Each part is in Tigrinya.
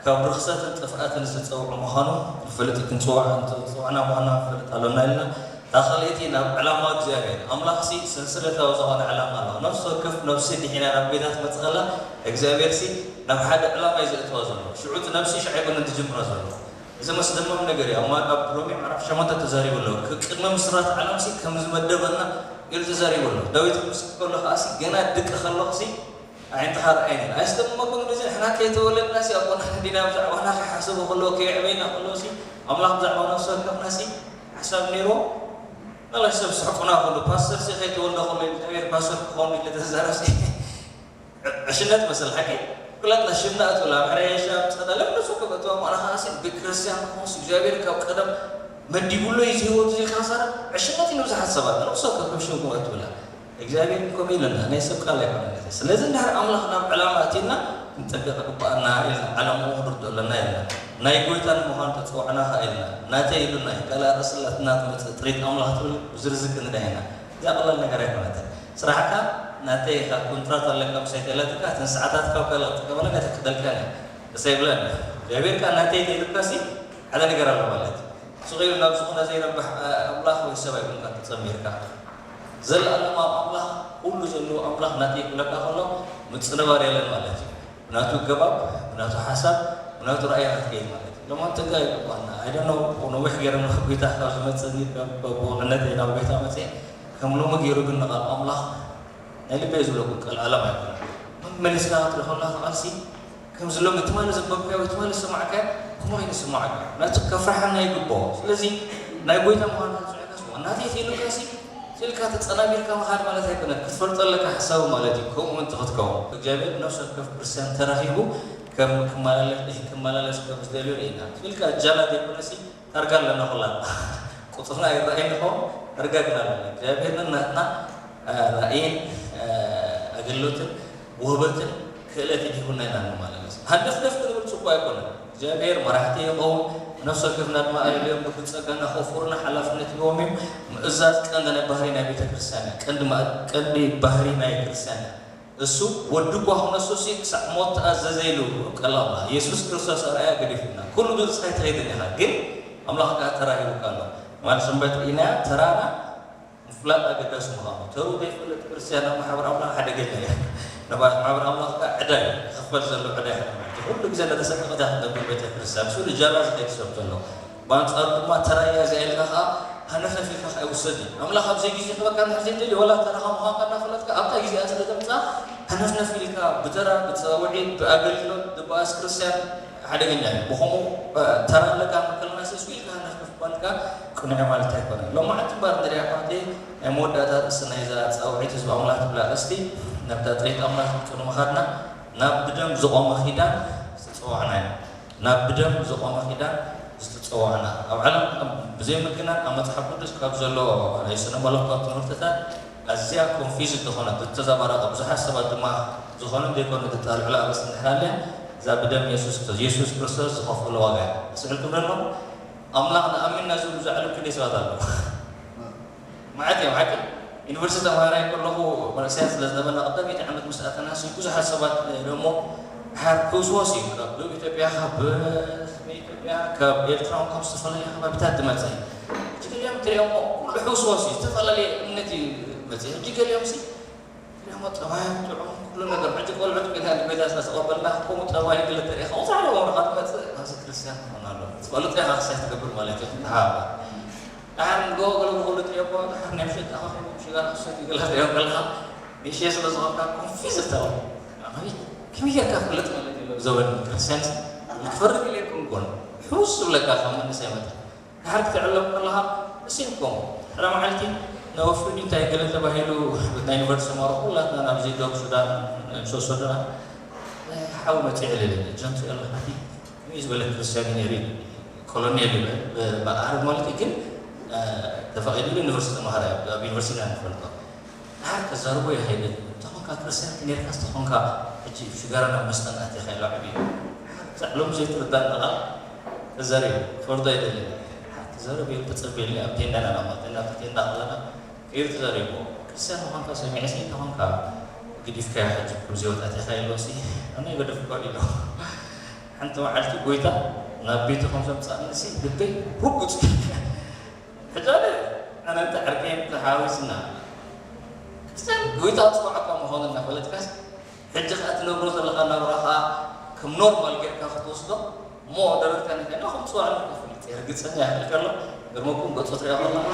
ካብ ርኽሰትን ጥፍኣትን ዝተጸውዑ ምዃኑ ንፈልጥ፣ ክንጽዋዕ፣ ክንጽዋዕና ምዃንና ክንፈልጥ ኣሎና ኢልና። እታ ካልኣይቲ ናብ ዕላማ እግዚኣብሔር። ኣምላኽሲ ሰንሰለታዊ ዝኾነ ዕላማ ኣለዎ። ነፍሲ ወከፍ ነፍሲ ድሒና ናብ ጌታ ትመጽእ ከላ፣ እግዚኣብሔርሲ ናብ ሓደ ዕላማ እዩ ዘእትዋ ዘሎ። ሽዑ እቲ ነፍሲ ሽዑ ኣይኮነን ዝጅምራ ዘሎ። እዚ መስደመም ነገር እዩ። ኣብ ማ-፣ ኣብ ሮሜ ምዕራፍ ሸሞንተ ተዛሪቡ ኣሎ። ክ-፣ ቅድሚ ምስራት ዓለምሲ ከም ዝመደበና ኢሉ ተዛሪቡ ኣሎ። ዳዊት ክምስክር ከሎ ከኣሲ፣ ገና ድቂ ከለኹሲ ኣዒንትኻ ርኣየኒ። ኣይስደመመኩም እዚ ንሕና ከይተወለድናሲ ኣቦና እንዲና ብዛዕባና ክሓስቡ ከለዉ ከየዕበይና ከለዉሲ ኣምላኽ ብዛዕባ ነፍሲ ወከፍናሲ ሓሳብ ነይርዎ። ናላይ ሰብ ስሕቁና ከሉ ፓስተርሲ ከይተወልደ ከሎ እግዚኣብሔር ፓስተር ክኸውን ኢለ ተዛረብሲ ዕሽነት መሰል ሓቂ ኩላትና ሽምና እትብላ ምሕረየሻ ምጸዳ ለምነሱ ከበእትዋ ማዕና ከኣሲ ብክርስቲያን ክኾንስ እግዚኣብሔር ካብ ቀደም መዲቡሎ እዩ ዝህይወቱ ኢልካ ሰራ ዕሽነት እዩ ንብዙሓት ሰባት ነፍሲ ወከፍ ሽም ክበእትብላ እግዚኣብሔር ከምኡ ኢለና ናይ ሰብ ቃል ኣይኮነን። ስለዚ እንድሕር ኣምላኽ ናብ ዕላማ ኣቲና ክንጠንቀቕ ግባኣና ኢልና ዓላምኡ ክንርድኦ ኣለና ኢልና ናይ ጎይታ ንምዃን ተፅዋዕና ኸኣ ኢልና ናተይ ኢሉና እዩ። ካልኣ ርእሲ ኣላትና ትመፅእ ጥሪት ኣምላኽ ትብል ብዝርዝር ክንዳ ኢና። እዚኣ ቀላል ነገር ኣይኮነትን። ስራሕካ ናተይ ኢኻ፣ ኮንትራት ኣለካ ምሳይ ተላትካ እተን ሰዓታት ካብ ካልእ ክጥቀመለን ኣይተክደልካን እየ። ደስ ኣይብለን። እግዚኣብሔር ከኣ ናተይ ተይልካሲ ሓደ ነገር ኣሎ ማለት እዩ። ስቕ ኢሉ ናብ ዝኾነ ዘይረብሕ ኣምላኽ ወይ ሰብ ኣይኮንካን ተጸሚርካ። ዘለኣለማዊ ኣምላኽ፣ ኩሉ ዘለዎ ኣምላኽ ናተይ ክብለካ ከሎ ምጽንባር የለን ማለት እዩ። ብናቱ ገባብ፣ ብናቱ ሓሳብ፣ ብናቱ ራእያት ክትከይድ ማለት እዩ። ሎማንቲ እንታይ ይግባና? I don't know፣ ነዊሕ ገይረ ናብ ጎይታ ካብ ዝመጽእ ካብ በቦቕነተይ ናብ ጎይታ መጽየ ከም ሎሚ ገይሩ ግን ንቓል ኣምላኽ ናይ ልበይ ዝብለኩም ቃል ዓለም ኣይኮነን። መመሊስካ ክትሪኦ ከለኻ ቃልሲ ከምዚ ሎሚ ትማሊ ዘንበብካዮ ወይ ትማሊ ዝሰማዕካዮ ከምኡ ኮይኑ ዝስማዓካ ናቱ ከፍርሓና ይግብኦ። ስለዚ ናይ ጎይታ ምዃንካ ተስዒርካስ ናተይ ተይሉካሲ ኢልካ ተጸናቢርካ ምኻድ ማለት ኣይኮነን። ክትፈልጦ ኣለካ ሓሳቡ ማለት እዩ። ከምኡ እውን ትኽትከውን እግዚኣብሔር ነፍሲ ወከፍ ክርስቲያን ተራኺቡ ከም ክመላለስ ከም ዝደልዮ ርኢና ኢልካ ጃላ ዘይኮነሲ ታርጋ ኣለና ኩላትና። ቁጽርና ይረኣይ ንኸውን ታርጋ ግን ኣለና። እግዚኣብሔር ናትና ራእይን ኣገልግሎትን ውህበትን ክእለት ይድህቡና ኢና ንመላለስ። ሃንደፍደፍ ክንብል ጽቡቅ ኣይኮነን። እግዚኣብሔር መራሕቲ ይኸውን። ነፍሲ ወከፍና ድማ ኣየድልዮም ብጸጋና ከውፍሩና ሓላፍነት ይህቦም እዩ። ምእዛዝ ቀንዲ ናይ ባህሪ ናይ ቤተ ክርስቲያን እያ። ቀንዲ ማ-፣ ቀንዲ ባህሪ ናይ ክርስቲያን እያ። እሱ ወዲ እኳ ክነሱሲ ክሳዕ ሞት ተኣዘዘ ኢሉ ቀላውና የሱስ ክርስቶስ ኣርኣያ ገዲፉና። ኩሉ ብንስኻ ኣይትኸይድን ኢኻ፣ ግን ኣምላኽ ከኣ ተራሂቡካ ኣሎ። ማለት ሰንበት ኢና ተራና ምፍላጥ ኣገዳሲ ምዃኑ ተሩ ዘይፈልጥ ክርስትያን ኣብ ማሕበር ኣምላኽ ሓደገኛ እዩ። ነባራት ማሕበር ኣምላኽ ከዓ ዕዳ እዩ፣ ክኽፈል ዘሎ ዕዳ እዩ። ኩሉ ግዜ እናተሰቀቐት እያ ክትነብር ቤተ ክርስትያን። እሱ ንጃላ ዝኸይድ ሰብ ዘሎ። ብኣንጻሩ ድማ ተራያ እዚኣ ኢልካ ከዓ ሃነፈፍ ኢልካ ከዓ ይውሰድ እዩ። ኣምላኽ ኣብ ዘይግዜ ክበካ እንድሕር ዘይደልዩ ዋላ ተራኻ ምዃንካ እናፈለጥካ ኣብታ ግዜኣ ስለ ዘምፅኣ ሃነፍነፍ ኢልካ ብተራ ብፃውዒት ብኣገልግሎት ድበኣስ ክርስትያን ሓደገኛ እዩ። ብኸምኡ ተራ ኣለካ መከልና ስስ ኢልካ ሃነፍነፍ ምባልካ ቅኑዕ ማለት ኣይኮነን። ሎማዓንቲ እምበር ንሪኣ ኣሕዋተይ ናይ መወዳእታ ርእሲ ናይዛ ጻውዒት ህዝቢ ኣምላኽ ትብል ኣርእስቲ ናብታ ጥሪት ኣምላኽ ክንጽሉ ምኻድና ናብ ብደም ዝቖመ ኪዳን ዝተጸዋዕና ኢና። ናብ ብደም ዝቖመ ኪዳን ዝተጸዋዕና። ኣብ ዓለም ብዘይ ምግናን ኣብ መጽሓፍ ቅዱስ ካብ ዘሎ ናይ ስነ መለኮት ትምህርትታት ኣዝያ ኮንፊዝ ዝኾነት እተዘባረቐ ብዙሓት ሰባት ድማ ዝኾነ ዘይኮነ ዝጣልዑላ ኣርእስቲ እንድሕር ኣልያ እዛ ብደም የሱስ ክርስቶስ፣ የሱስ ክርስቶስ ዝኸፈሎ ዋጋ እያ። ስዕል ክብለሎም ኣምላኽ ንኣሚንና ዝብሉ ዝዓለምኩ ደይ ሰባት ኣለዉ። መዓት እዮም ሓቂ። ዩኒቨርሲቲ ተምሃራይ ከለኹ መንእሰያት ስለ ዝነበርና ቀዳመይቲ ዓመት ምስ ኣተናሲ ብዙሓት ሰባት ደሞ ሓር ክውስወስ እዩ። ካብ ደቡብ ኢትዮጵያ፣ ካብ ሰሜን ኢትዮጵያ፣ ካብ ኤርትራ፣ ካብ ዝተፈላለዩ ከባቢታት ዝመጸ እዩ። ሕጂ ገሊኦም ትሪኦም ኩሉ ሕውስወስ እዩ። ዝተፈላለየ እምነት እዩ መጽእ። ሕጂ ገሊኦም ሲ እሞ ጠባዮም ጥዑም ኩሉ ነገር። ሕጂ ቆልዑት ኮይና ንቤዛ ስለ ተቐበልና ከምኡ ጠባይ ግለ ተሪኢኻ ውፃዕ ኣለዎ ንኻ ትመፅእ ናብዚ ክርስትያን ክኾን ኣለዎ። ትፈልጦ ኢኻ ክሳይ ትገብር ማለት እዩ። ተሓባበር። ድሓር ንጎ ገለ ብኹሉ ጥዮ እኮ ድሓር ናይ ምሸት ኣኻ ኸይኑ ሽጋራ ክሰት ይገላ ጥዮ ከለኻ ንእሽተይ ስለ ዝኾንካ ኮንፊዝ እተው። ከመይ ጌርካ ክፍለጥ ማለት እዩ? ዘበን ክርስትያን ክፈርድ ኢለ ይኮንኩን። ሕውስ ዝብለካ ካብ መንእሰይ መጠን። ድሓር ክትዕለም ከለኻ እሲንኩም ሕራ መዓልቲ ነወፍዲ እንታይ ገለ ተባሂሉ ናይ ዩኒቨርሲቲ ተማሃሮ ኩላትና ናብዚ ደቡብ ሱዳን ሶሶዳ ሓው መፂዕ ልል ጀንቱ ያለ ሓቲ ከመይ ዝበለ ክርስቲያን እዩ ነይሩ። ኮሎኔል ይበል ብኣዕርብ ማለት እዩ ግን ተፈቒድሉ ዩኒቨርሲቲ ተማሃራ ኣብ ዩኒቨርሲቲ ኢና ንፈልጦ። ድሓር ተዛርቦ ይኸይድ እንተኾንካ ክርስቲያን ነርካስ ተኾንካ ሕጂ ሽጋራ ናብ መስተ ናእቲኻ ኢሉ ዓብዩ ዘዕሎም ዘይትርዳእ ቃል ተዛሪቡ ክፈርዶ ኣይደልን። ሓንቲ ዘረብ እዩ ተጸብየልኒ ኣብ ቴንዳና ናብ ቴንዳ ናብ ቴንዳ ከለና እዩ ተዛሪቡ። ክርስቲያን ምዃንካ ሰሚዐ ሲ እንተኾንካ ግዲፍካዮ ሕጂ ከምዚ ወጣት ኢኻ ኢሎሲ ኣነ ይገደፍኳ ኢሎ። ሓንቲ መዓልቲ ጎይታ ናብ ቤቱ ከም ዘምጻእንሲ ልበይ ርጉጽ። ሕጂ ኣነ፣ ኣነ እንተ ዕርቀይ ተሓዊስና፣ ክርስቲያን ጎይታ ጽዋዕካ ምዃኑ እናፈለጥካስ፣ ሕጂ ከኣ ትነብሮ ዘለኻ ናብራ ከኣ ከም ኖርማል ጌርካ ክትወስዶ፣ እሞ ደረትካ ነካይና ከም ጽዋዕ ንክፍልጥ እየ ርግጸኛ ይብል ከሎ፣ ግርመኩም ገጹ ትሪኦ ከለኻ፣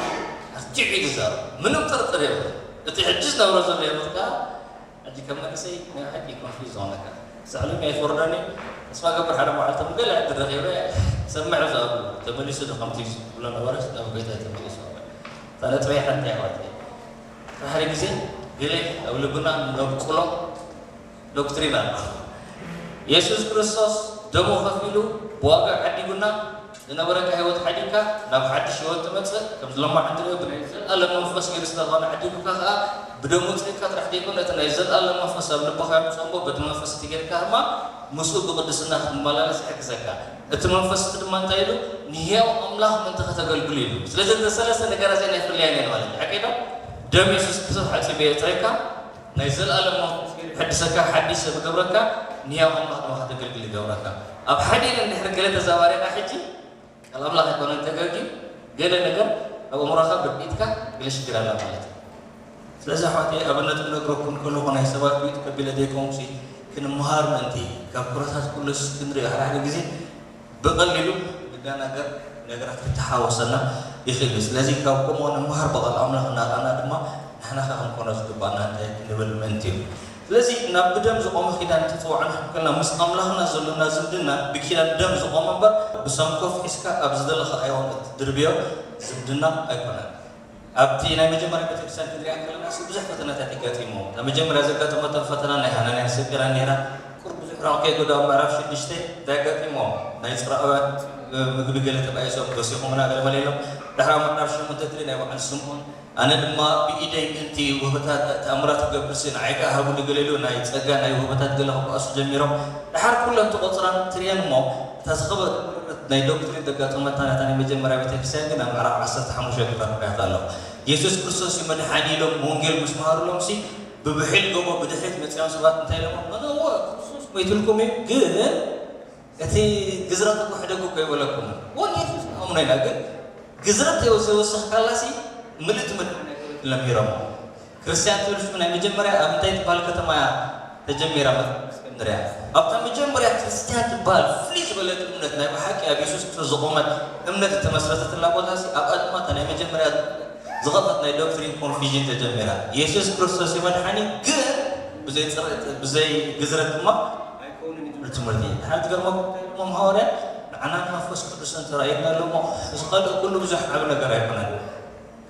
ኣርቲዑ እዩ ዝዛረብ። ምንም ጥርጥር የብሉን። እቲ ሕጂ ዝነብሮ ዘሎ ህይወት ከኣ፣ ሕጂ ከም መንእሰይ ናይ ሓቂ ኮንፊዝ ዝኾነካ። ሳዕሉ ናይ ፈርዶኒ፣ ተስፋ ገብር ሓደ መዓልቲ ገለ ዕድል ረኺበ፣ ሰምዕ ዝኣብ ተመሊሱ ዶ ከምቲ ዝብሎ ነበረስ ናብ ጎይታ ተመሊሱ። እታ ነጥበይ ሓንቲ እያ ማለት እዩ። ሓደ ግዜ ገለ ኣብ ልብና ነብቁሎ ዶክትሪን ኣሎ። የሱስ ክርስቶስ ደሙ ከፊሉ ብዋጋ ዓዲጉና፣ ዝነበረካ ህይወት ሓዲግካ ናብ ሓድሽ ህይወት ትመጽእ፣ ከምዚ ሎማዓንቲ ንሪኦ ብናይ ዘለኣለም መንፈስ ገይሩ ስለ ዝኾነ ዓዲጉካ ከኣ ብደሙ ጽሪግካ ጥራሕ ዘይኮነ፣ እቲ ናይ ዘለኣለም መንፈስ ኣብ ልብኻ የምጽኦ እሞ፣ በቲ መንፈስ እቲ ገይርካ ድማ ምስኡ ብቅድስና ክትመላለስ ይሕግዘካ። እቲ መንፈስ እቲ ድማ እንታይ ኢሉ? ንህያው ኣምላኽ ምእንቲ ከተገልግሉ ኢሉ። ስለዚ እተን ሰለስተ ነገራት እዚኣን ኣይፍለያን እየን ማለት እዩ። ሓቀይ ዶ? ደም የሱስ ክርስቶስ ሓጺቡ የጽሬካ፣ ናይ ዘለኣለም መንፈስ ገይሩ ይሕድሰካ፣ ሓዲሽ ሰብ ይገብረካ፣ ንህያው ኣምላኽ ድማ ከተገልግል ይገብረካ። ኣብ ሓደ ኢለን እንድሕር ገለ ተዛባሪና ሕጂ፣ ቃል ኣምላኽ ኣይኮነን ተገርጊ፣ ገለ ነገር ኣብ ኣእምሮኻ ብርቂትካ ገለ ሽግር ኣላ ማለት እዩ። ስለዚ ኣሕዋተይ፣ ኣብነት ክነግረኩም ከለኹ ናይ ሰባት ቢት ከቢለ ዘይኮንኩሲ፣ ክንመሃር ምእንቲ፣ ካብ ኩነታት ኩሉስ ክንርኢ ሓደ ሓደ ግዜ ብቐሊሉ ንደናገር፣ ነገራት ክተሓወሰና ይኽእል እዩ። ስለዚ ካብ ከምኡ ንመሃር ብቓል ኣምላኽ እናረኣና ድማ ንሕና ኸ ክንኮኖ ዝግባና እንታይ ክንብል ምእንቲ እዩ። ስለዚ ናብ ብደም ዝቖመ ኪዳን ተጽዋዕና ከለና ምስ ኣምላኽና ዘሎና ዝምድና ብኪዳን ደም ዝቖመ እምበር ብሰንኮፍ ሒዝካ ኣብ ዝደለኻዮ እትድርብዮ ዝምድና ኣይኮነን። ኣብቲ ናይ መጀመርያ ቤተክርስትያን ክንሪኣ ከለና ሲ ብዙሕ ፈተናታት ይጋጥሞ። እታ መጀመርያ ዘጋጠመቶም ፈተና ናይ ሃናንያን ሰጲራን ነይራ። ቁሩብ ብዙሕ ራቕ ከይጎዳ ኣብ ምዕራፍ ሽዱሽተ እንታይ ኣጋጢሞ? ናይ ጽራእያን ምግቢ ገለ ተባኢሶም በሲኹምና ገለ መለ ኢሎም። ድሕሪ ኣብ ምዕራፍ ሸሞንተ ትርኢ ናይ በዓል ስምዖን፣ ኣነ ድማ ብኢደይ ምእንቲ ውህብታት ተኣምራት ክገብርሲ ንዓይ ከኣ ሃቡኒ ገለ ኢሉ ናይ ጸጋ ናይ ውህብታት ገለ ክበኣሱ ጀሚሮም። ድሓር ኩለን ትቖጽራን ትርእየን እሞ፣ እታ ዝኸበደት ናይ ዶክትሪን ዘጋጠመታ ናታ ናይ መጀመርያ ቤተክርስትያን ግን ኣብ ምዕራፍ ዓሰርተ ሓሙሽተ ግንባር ርኣያታ ኣሎ። የሱስ ክርስቶስ እዩ መድሓኒ ኢሎም ወንጌል ምስ መሃሩሎምሲ፣ ብብሒል ጎቦ ብድሕሪት መጺኦም ሰባት እንታይ ኢሎሞ? እወ፣ ክርስቶስ ሞይትልኩም እዩ፣ ግን እቲ ግዝረት እኮ ሕደጉ እኮ ይበለኩም። ወንጌል ንኣምኖ ኢና፣ ግን ግዝረት ዘይወሰኽካላሲ ምልእቲ መድሓኒ ኣይኮነትን ኢሎም ነይሮም። ክርስትያን ትብል ሽም ናይ መጀመርያ ኣብ እንታይ ትበሃል ከተማ እያ ተጀሚራ? መጽሓፍ እስክንድርያ። ኣብታ መጀመርያ ክርስትያን ትበሃል ፍልይ ዝበለት እምነት፣ ናይ ብሓቂ ኣብ የሱስ ክርስቶስ ዝቖመት እምነት እተመስረተትላ ቦታሲ፣ ኣብኣ ድማ እታ ናይ መጀመርያ ዝኸፈት ናይ ዶክትሪን ኮንፊዥን ተጀሚራ። የሱስ ክርስቶስ እዩ መድሓኒ፣ ግን ብዘይ ጽረ-፣ ብዘይ ግዝረት ድማ ኣይከውንን እዩ ትብል ትምህርቲ። ድሓር ትገርመኩም እንታይ ኢሎሞም ሃዋርያት? ንዓናን መንፈስ ቅዱስን ተራእዩና ኣሎ እሞ፣ እዚ ካልእ ኩሉ ብዙሕ ዓቢ ነገር ኣይኮነን።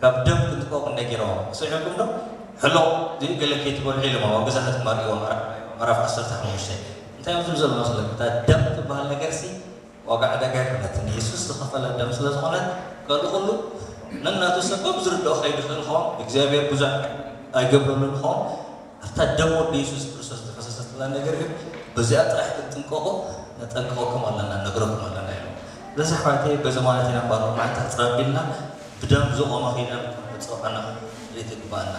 ካብ ደም ክንጥቆቕ ነጊሮም። ስሚዕኩም ዶ? ሕሎቕ ድዩ ገለ ከይትበልዑ ኢሎሞም ኣብ ገዛ ክትማርእዎ ምዕራፍ፣ ምዕራፍ ዓሰርተ ሓሙሽተ። እንታይ እዮም ዝብሉ ዘለዉ መስለኩም? እታ ደም ትበሃል ነገርሲ ዋጋ ዕዳጋ ኣይኮነትን። የሱስ ዝኸፈላ ደም ስለ ዝኾነት፣ ካልእ ኩሉ ነናቱ ሰብ በብዝርድኦ ከይድ ይኽእል ይኸውን። እግዚኣብሔር ብዙሕ ኣይገብረሉን ይኸውን። ኣብታ ደም ወዲ የሱስ ክርስቶስ ዝፈሰሰትላ ነገር ግን በዚኣ ጥራሕ ክትጥንቀቑ ነጠንቅቐኩም ኣለና፣ ነግረኩም ኣለና ኢሉ። ስለዚ ኣሕዋተይ፣ በዚ ማለት ኢና እምበኣር መዓልቲ ሕጽር ኣቢልና ብደም ዝቖመ ኪዳን ክንጽውዓና ዘይትግባኣና።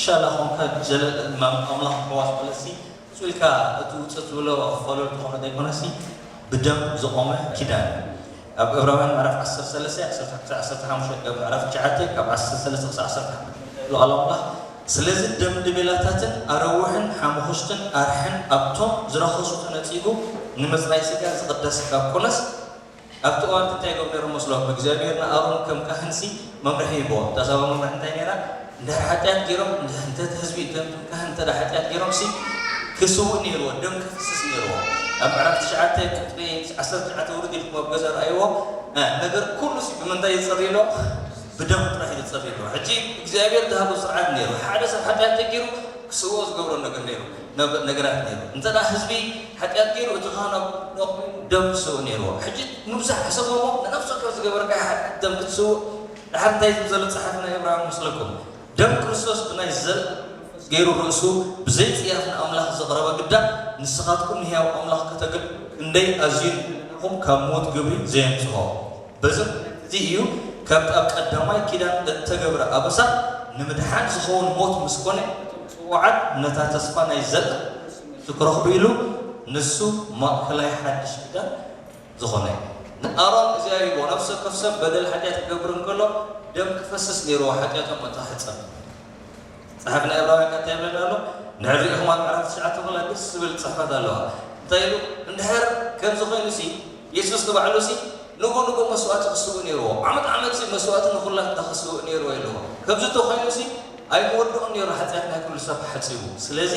ሻላ ኾንካ ዘለኣለም ኣምላኽ ምሕዋስ ማለትሲ፣ ቁጭ ኢልካ እቲ ውፅእ ትብሎ ፈሎል ዝኾነ ዘይኮነሲ፣ ብደም ዝቖመ ኪዳን እዩ። ኣብ ዕብራውያን ምዕራፍ ዓሰርተ ሰለስተ፣ ዓሰርተ ክልተ፣ ዓሰርተ ሓሙሽተ፣ ካብ ምዕራፍ ትሽዓተ፣ ካብ ዓሰርተ ሰለስተ ክሳብ ዓሰርተ ሓሙሽተ፣ ሉዓል ኣምላኽ፣ ስለዚ ደም ድቤላታትን ኣረውሕን ሓሙኽሽትን ኣርሕን ኣብቶም ዝረኸሱ ተነጺጉ፣ ንምጽራይ ስጋ ዝቕደስ ካብ ኮነስ፣ ኣብቲ እዋን እንታይ ይገብሩ ነይሮም መስለኩም? እግዚኣብሔር ንኣሮን ከም ካህንሲ መምርሒ ይህብዎ። እታ ሳባ መምርሒ እንታይ ነይራ? እንድሕር ሓጢኣት ገይሮም፣ እንተ እቲ ህዝቢ፣ እንተ ካህን እንተ ደኣ ሓጢኣት ገይሮምሲ፣ ክስውእ ነይርዎ፣ ደም ከፍስስ ነይርዎ። ኣብ ምዕራፍ ትሽዓተ ቁጽሪ ዓሰርተ ትሽዓተ ውርድ ኢልኩም ኣብ ገዛ ረኣይዎ። እ፣ ነገር ኩሉሲ ብምንታይ ይጸሪ ኣሎ? ብደም ጥራሕ እዩ ዝጸሪ ኣሎ። ሕጂ እግዚኣብሔር ዝሃቦ ስርዓት ነይሩ። ሓደ ሰብ ሓጢኣት ተገይሩ ክስውኦ ዝገብሮ ነገር ነይሩ፣ ነገ-፣ ነገራት ነይሩ። እንተ ደኣ ህዝቢ ሓጢኣት ገይሩ፣ እቲ ካህን ኣብ ደም ክስውእ ነይርዎ። ሕጂ ምብዛሕ ሕሰቦሞ፣ ንነፍሲ ወከፍ ዝገበርካዮ ሓጢኣት ደም ክትስውእ። ድሓር እንታይ ዝብል ዘሎ ጸሓፊ ናይ ዕብራውያን መስለኩም? ደም ክርስቶስ ብናይ ዘል ገይሩ ርእሱ ብዘይ ጽያፍ ንኣምላኽ ዘቕረበ ግዳ፣ ንስኻትኩም ንህያው ኣምላኽ ከተገልግሉ ክንደይ ኣዝዩ ንሕናኹም ካብ ሞት ግብሪ ዘየንጽሆ። በዚ ምኽንያት እዚ እዩ ካብቲ ኣብ ቀዳማይ ኪዳን እተገብረ ኣበሳ ንምድሓን ዝኸውን ሞት ምስ ኮነ፣ እቶም ጽዉዓት ነታ ተስፋ ናይ ዘልኣለም መንግስቲ ክረኽቡ ኢሉ ንሱ ማእከላይ ሓድሽ ኪዳን ዝኾነ እዩ። ንኣሮን እዚኣ ይቦ ነፍሲ ወከፍ ሰብ በደል ሓጢኣት ክገብር እንከሎ ደም ክፈስስ ነይርዎ ሓጢኣቶም መታሕጸብ። ጸሓፊ ናይ ዕብራውያን ከ እንታይ ይብለና ኣሎ? እንድሕር ሪኢኹማ ኣብ ምዕራፍ ትሽዓተ ከላ ደስ ዝብል ጽሕፈት ኣለዋ። እንታይ ኢሉ? እንድሕር ከምዚ ኮይኑሲ የሱስ ንባዕሉሲ ንጎ ንጎ መስዋእቲ ክስውእ ነይርዎ። ዓመት ዓመትሲ መስዋእቲ ንኹላትና ክስውእ ነይርዎ ኢልዎ። ከምዚ እንተኾይኑሲ ኣይምወድቕን ነይሩ ሓጢኣት ናይ ኩሉ ሰብ ሓጺቡ። ስለዚ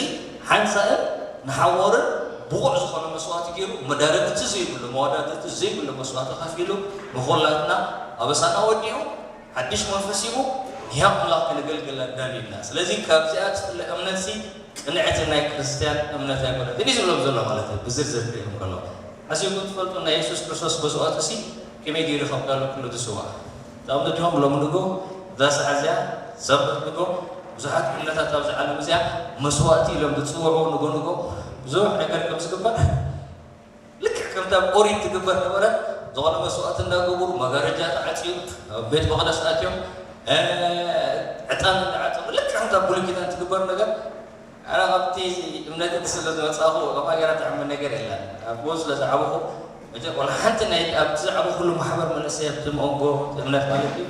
ሓንሳእን ንሓዋርን ብቑዕ ዝኾነ መስዋእቲ ገይሩ መዳረግቲ ዘይብሉ መወዳድርቲ ዘይብሉ መስዋእቲ ከፊሉ ንኹላትና ኣበሳና ወዲኡ ሓድሽ መንፈስ ሂቡ ንህያው ኣምላኽ ከነገልግል ኣዳልዩና። ስለዚ ካብዚኣ ትፍለ እምነትሲ ቅንዕቲ ናይ ክርስትያን እምነት ኣይኮነትን እዩ ዝብሎም ዘሎ ማለት እዩ። ብዝርዝር ክሪኦም ከሎ ሓሲብኩም ትፈልጡ ናይ የሱስ ክርስቶስ መስዋእትሲ ከመይ ገይሩ ከም ጋሎ ኩሉ ዝስዋእ ጣም ነዲሆም ሎም ንጎ እዛ ሰዓት እዚኣ ሰንበት ንጎ ብዙሓት እምነታት ኣብዚ ዓለም እዚኣ መስዋእቲ ኢሎም ዝፅውዑ ንጎ ንጎ ብዙሕ ነገር ከም ዝግበር ልክዕ ከምታ ኣብ ኦሪት ትግበር ነበረት። ዝኾነ መስዋእቲ እንዳገበሩ መጋረጃ ተዓፅዩ ኣብ ቤት መቕደስ ኣትዮም ዕጣን እንዳዓፀሙ ልክዕ ከምታ ብሉይ ኪዳን ትግበር ነገር ኣነ ካብቲ እምነት እቲ ስለ ዝመፃኹ ከማ ገይራ ትዕመ ነገር የለን ኣብኡ ስለ ዝዓበኹ መጀ ቆላ ሓንቲ ናይ ኣብቲ ዝዓበኹሉ ማሕበር መንእሰይ ኣብቲ መንጎ እምነት ማለት እዩ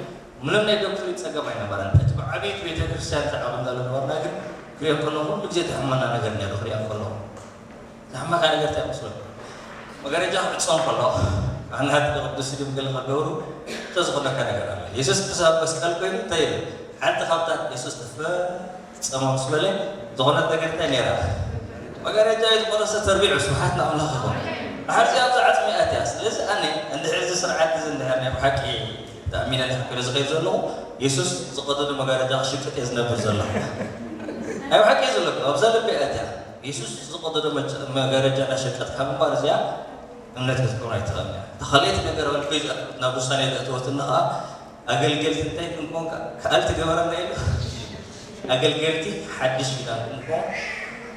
ምንም ናይ ዶክትሪን ፀገም ኣይነበረን እቲ ብዓበይቲ ቤተክርስትያን ተዓብ እንዳለ ነበርና ግን ክሪኦ ከለኹ ኩሉ ግዜ ትሕመና ነገር ነይሩ ክሪኦ ከለኹ ዝሕመካ ነገር እንታይ መስለኩም መጋረጃ ክዕፆን ከሎ ኣናት ቅዱስ ድንግል ከገብሩ ተዝኾነካ ነገር ኣሎ የሱስ ክሳብ መስቀል ኮይኑ እንታይ ይብል ሓንቲ ካብታ የሱስ ትፈ ጸማም ዝበለ ዝኾነት ነገር እንታይ ነይራ መጋረጃ እዩ ዝቆረሰ ተርቢዑ ስብሓት ንኣምላኽ ይኹን ድሓር እዚ ኣብዛ ዓፅሚ ኣትያ ስለዚ ኣነ እንድሕር እዚ ስርዓት እዚ እንድሕር ናይ ብሓቂ ተኣሚነ ንሕክር ዝኸይድ ዘለኹ የሱስ ዝቀደዶ መጋረጃ ክሽቅጥ እየ ዝነብር ዘለኹ ናይ ብሓቂ እዩ ዘለኩ ኣብዛ ልቢ ኣትያ የሱስ ዝቀደዶ መጋረጃ እናሸቀጥካ ምንባር እዚኣ እምነት ክትከውን ኣይትኽእል እያ ተኻልኤት ነገር ኣልኮ እዩ ዝኣትወት ናብ ውሳኔ ዘእትወትና ከዓ ኣገልገልቲ እንታይ ክንኮን ከኣል ትገበረና ኢሉ ኣገልገልቲ ሓድሽ ኪዳን ክንኮን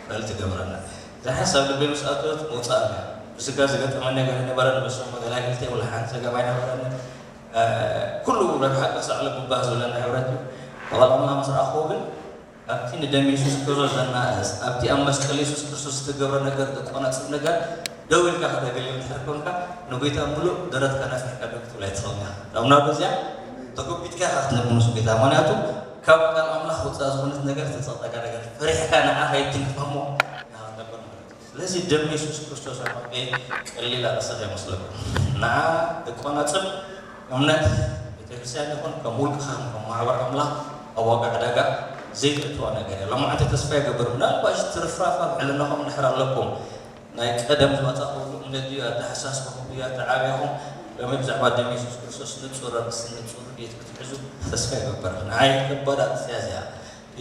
ከኣል ትገበረና እዛ ሓሳብ ልበይ ምስ ኣተወት መውፃእ እያ ብስጋ ዝገጠመ ነገር ነበረን በሶም መገላገልቲ ወላ ሓንቲ ፀገም ኣይነበረንን ኩሉ ረብሓ ቅርሳ ዓለም ምባህ ዝብለና ሕብረት እዩ ተቐላምና ምስ ረኣኽዎ ግን ኣብቲ ንደም የሱስ ክርስቶስ ዘናእስ ኣብቲ ኣብ መስቀል የሱስ ክርስቶስ ዝተገብረ ነገር ዘቆናጽብ ነገር ደው ኢልካ ከተገልግል እንድሕር ኮንካ ንጎይታ ምሉእ ደረትካ ነፊሕካ ደው ክትብል ኣይትኽእልን ኢኻ። ኣብ ናብዛ እዚኣ ተጎቢጥካ ኢኻ ክትነብር ምስ ጎይታ። ምኽንያቱ ካብ ቃል ኣምላኽ ወጻኢ ዝኾነት ነገር ተጸቕጠካ ነገር ፈሪሕካ ንዓ ከይትንክፋ እሞ ኢኻ ክትነብር ማለት እዩ። ስለዚ ደም የሱስ ክርስቶስ ኣሕዋተይ ቀሊል ኣርእስቲ ከይመስለኩም። ንዓ እቆናጽብ እምነት ቤተክርስትያን ይኹን ከም ውልቅኻ ከም ማሕበር ኣምላኽ ኣብ ዋጋ ዕዳጋ ዘይተእትዋ ነገር እያ። ሎማዕንቲ ተስፋ ይገብር ምናልባሽ ትርፍራፍ ኣብ ሕልናኹም እንድሕር ኣለኩም ናይ ቀደም ዝመጻእኹሉ እምነት ድዩ ኣተሓሳስባኹም ድዩ ኣተዓብያኹም ሎሚ ብዛዕባ ደም የሱስ ክርስቶስ ንጹር ኣርእስቲ ንጹር ቤት ክትሕዙ ተስፋ ይገብር። ንዓይ ከባድ ኣርእስቲ እያ እዚኣ።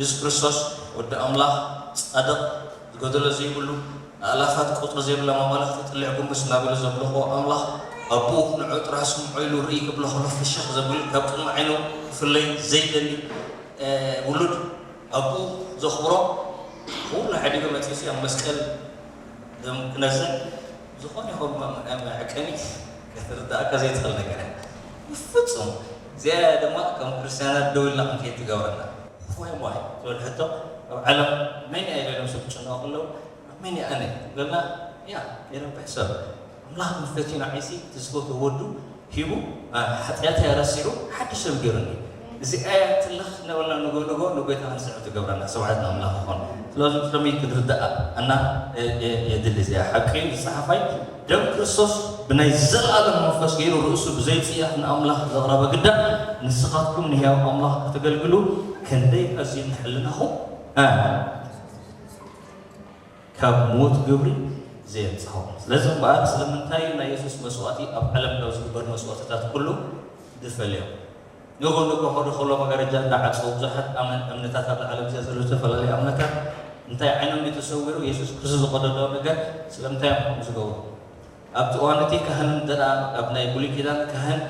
የሱስ ክርስቶስ ወዲ ኣምላኽ ጻድቕ ዝጎደሎ ዘይብሉ ኣእላፋት ቁጽሪ ዘይብሎም ኣማልኽቲ ጥልዕ ጉንብስ እናበለ ዘምልኽዎ ኣምላኽ ኣቦኡ ንዕኡ ጥራሕ ስምዖ ኢሉ ርኢ ክብሎ ከሎ ፍሽኽ ዘብል ካብ ቅድሚ ዓይኑ ክፍለይ ዘይደሊ ውሉድ ኣቦኡ ዘኽብሮ ኩሉ ሓዲጉ መጺኡሲ ኣብ መስቀል ደም ክነዝዕ ዝኾነ ይኹን መዐቀኒ ክትርዳእካ ዘይትኽእል ነገር እያ ብፍጹም እዚኣ ድማ ከም ክርስትያናት ደው ኢልና ክንከይድ ትገብረና እፎይ እሞይ ትብል ሕቶ ኣብ ዓለም መን እያ ኢለ ነብሱ ክጭነቑ ከለዉ መን እያ ኣነ በልና እያ የረብሕ ሰብ ኣምላኽ ንፈትዩ ንዓይሲ እቲ ዝፈትዎ ወዱ ሂቡ ሓጢኣተይ ረሲዑ ሓድሽ ሰብ ገይሩኒ እዚኣ እያ ትልኽ እናበልና ንጎ ንጎ ንጎይታ ክንስዕብ ትገብረና ስብሓት ንኣምላኽ ይኾን ስለዚ ብከመይ ክንርዳኣ እና የድሊ እዚኣ ሓቂ ዝፀሓፋይ ደም ክርስቶስ ብናይ ዘለኣለም መንፈስ ገይሩ ርእሱ ብዘይፅያፍ ንኣምላኽ ዘቕረበ ግዳ ንስኻትኩም ንህያው ኣምላኽ ከተገልግሉ ክንደይ ኣዝዩ ንሕልናኹም ካብ ሞት ግብሪ ዘየብፅሖም። ስለዚ እምበኣር ስለምንታይ እዩ ናይ የሱስ መስዋእቲ ኣብ ዓለም ካብ ዝግበር መስዋእትታት ኩሉ ዝፈልዮ? ንጎ ንጎ ከዱ ከሎ መጋረጃ እንዳዓፀው ብዙሓት ኣመን እምነታት ኣብ ዓለም እዚኣ ዘለዉ ዝተፈላለዩ እምነታት እንታይ ዓይኖም እዩ ተሰዊሩ? የሱስ ክርስቶስ ዝቀደዶ ነገር ስለምንታይ እዮም ከምኡ ዝገብሩ? ኣብቲ እዋን እቲ ካህን እንተ ኣብ ናይ ብሉይ ኪዳን ካህን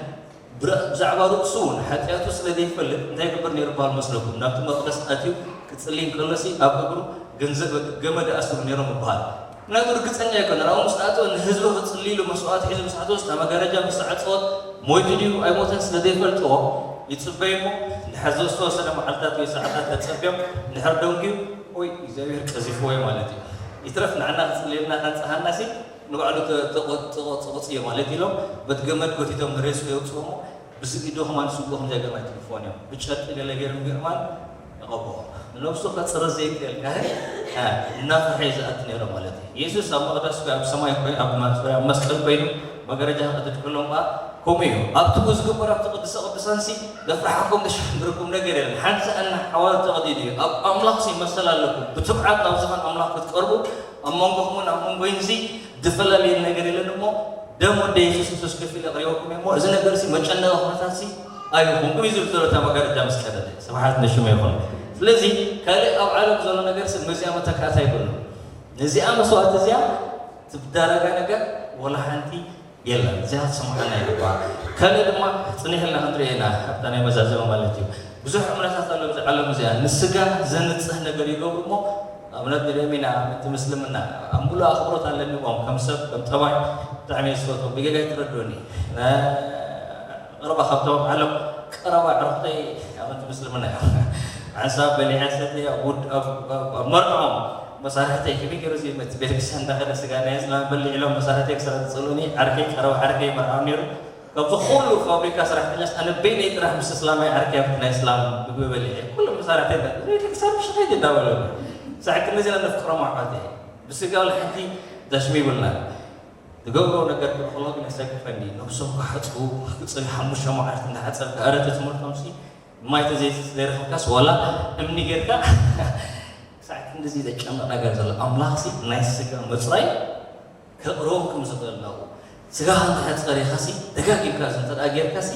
ብዛዕባ ርእሱ እውን ሓጢኣቱ ስለ ዘይፈልጥ እንታይ ይገብር ነይሩ በሃል መስለኩም? ናብቲ መቕደስ ኣትዩ ክጽሊ እንከሎሲ ኣብ እግሩ ገንዘብ ገመድ ኣስሩ ነይሮም ይበሃል። ምክንያቱ ርግጸኛ ኣይኮነን። ኣብኡ ምስ ኣተወ ንህዝቢ ክጽልይሉ መስዋእቲ ሒዙ ምስ ኣተወስ እታ መጋረጃ ምስ ተዓጸወት ሞይቱ ድዩ ኣይሞተን ስለ ዘይፈልጥዎ ይጽበዩ እሞ ድሕሪ ዝተወሰነ መዓልታት ወይ ሰዓታት ተጸብዮም ድሕሪ ደንጉዩ ወይ እግዚኣብሔር ቀዚፍዎ እዩ ማለት እዩ። ይትረፍ ንዓና ክጽልየልና ካንጽሃና ሲ ንባዕሉ ተቆጽዮ ማለት ኢሎም በቲ ገመድ ጎቲቶም ሬሱ የውፅኦሞ። ብስጊዶ ከማን ስጉ ከም ጀገር ናይ ትልፎን እዮም ብጨርቂ ገለ ገይሮም ገርማን ይቐብኦ። ንነብሱ ከፅርዝ ዘይክእል ካህን እናፈርሐ እዩ ዝኣቱ ነይሮ ማለት እዩ። የሱስ ኣብ መቕደስ ኣብ ሰማይ ኮይኑ ኣብ መስቀል ኮይኑ መገረጃ ክቕድድ ከሎም ከዓ ከምኡ እዩ። ኣብቲ ዝግበር ኣብቲ ቅድስተ ቅዱሳን ሲ ዘፍርሓኩም ዘሸብርኩም ነገር የለን። ሓንቲ ሰኣና ሓዋር ተቐዲዱ እዩ። ኣብ ኣምላኽ ሲ መሰል ኣለኩም። ብትብዓት ናብ ዝኾን ኣምላኽ ክትቀርቡ ኣብ መንጎኹምን ኣብ መንጎይን ሲ ዝፈላለየ ነገር የለን እሞ ደም ወደ የሱስ ክርስቶስ ከፊለ ኣቕሪበኩም እሞ እዚ ነገር ሲ መጨነቂ ኩነታት ሲ ኣይኹም እዩ ዝብል ዘሎ እታ መጋረጃ ምስ ቀደደ። ስብሓት ንሽሙ ይኹን። ስለዚ ካልእ ኣብ ዓለም ዘሎ ነገር ሲ መዚኣ መተካእታ ይብሉ። ነዚኣ መስዋዕቲ እዚኣ ትዳረጋ ነገር ወላ ሓንቲ የለን። እዚኣ ትሰምዓና ይግባእ። ካልእ ድማ ጽኒሕልና ክንሪኦ ኢና ኣብታ ናይ መዛዘሚ ማለት እዩ። ብዙሕ እምነታት ኣሎ ኣብዚ ዓለም እዚኣ ንስጋ ዘንጽህ ነገር ይገብሩ እሞ ኣብነት ንደም ኢና ምንቲ ምስልምና ኣብ ሙሉእ ኣኽብሮት ኣለኒ እዎም ከም ሰብ ከም ጠባይ ብጣዕሚ እየ ዝፈትዎም። ብጌጋ ይትረድኡኒ። ቀረባ ካብቶም ዓለም ቀረባ ዕርኽተይ ኣመንቲ ምስልምና እዮም። ሓንሳብ በሊዐ ሰትየ ኣብ ውድ ኣብ መርዕኦም መሳርሕተይ ከመይ ገይሩ እዚ ቤተክርስትያን እንዳኸደ ስጋ ናይ እስላም በልዕ ኢሎም መሳርሕተይ ክሳብ ዝፅልኡኒ ዓርከይ ቀረባ ዓርከይ ይመርዓው ነይሩ። ካብዚ ኩሉ ፋብሪካ ሰራሕተኛስ ኣነ በይነይ ጥራሕ ምስ እስላማይ ዓርከይ ኣብቲ ናይ እስላም ምግቢ በሊዐ ኩሎም መሳርሕተይ ቤተክርስትያን ምሽ ከይድ እንዳበሉ ሳዕ ክንዚ ነፍቅሮም ኣሕዋተይ ብስጋ ወላ ሓንቲ ዳሽሚ ይብልና። ዝገብሮ ነገር ክልኽሎ ግን የሰክፈኒ። ነብሶም ክሓፅቡ ክፅብ ሓሙሽተ መዓልቲ እንዳሓፀብካ እረ እቲ ትምህርቶም ሲ ማይ ተዘይረኸብካስ ዋላ እምኒ ጌርካ ክሳዕ ክንድዚ ዘጨንቕ ነገር ዘሎ ኣምላኽ ሲ ናይ ስጋ ምፅራይ ከቕርቦም ከም ዝኽእል ኣለዎ። ስጋኻ እንድሕር ፀሪኻ ሲ ደጋጊምካ እዚ እንተ ጌርካ ሲ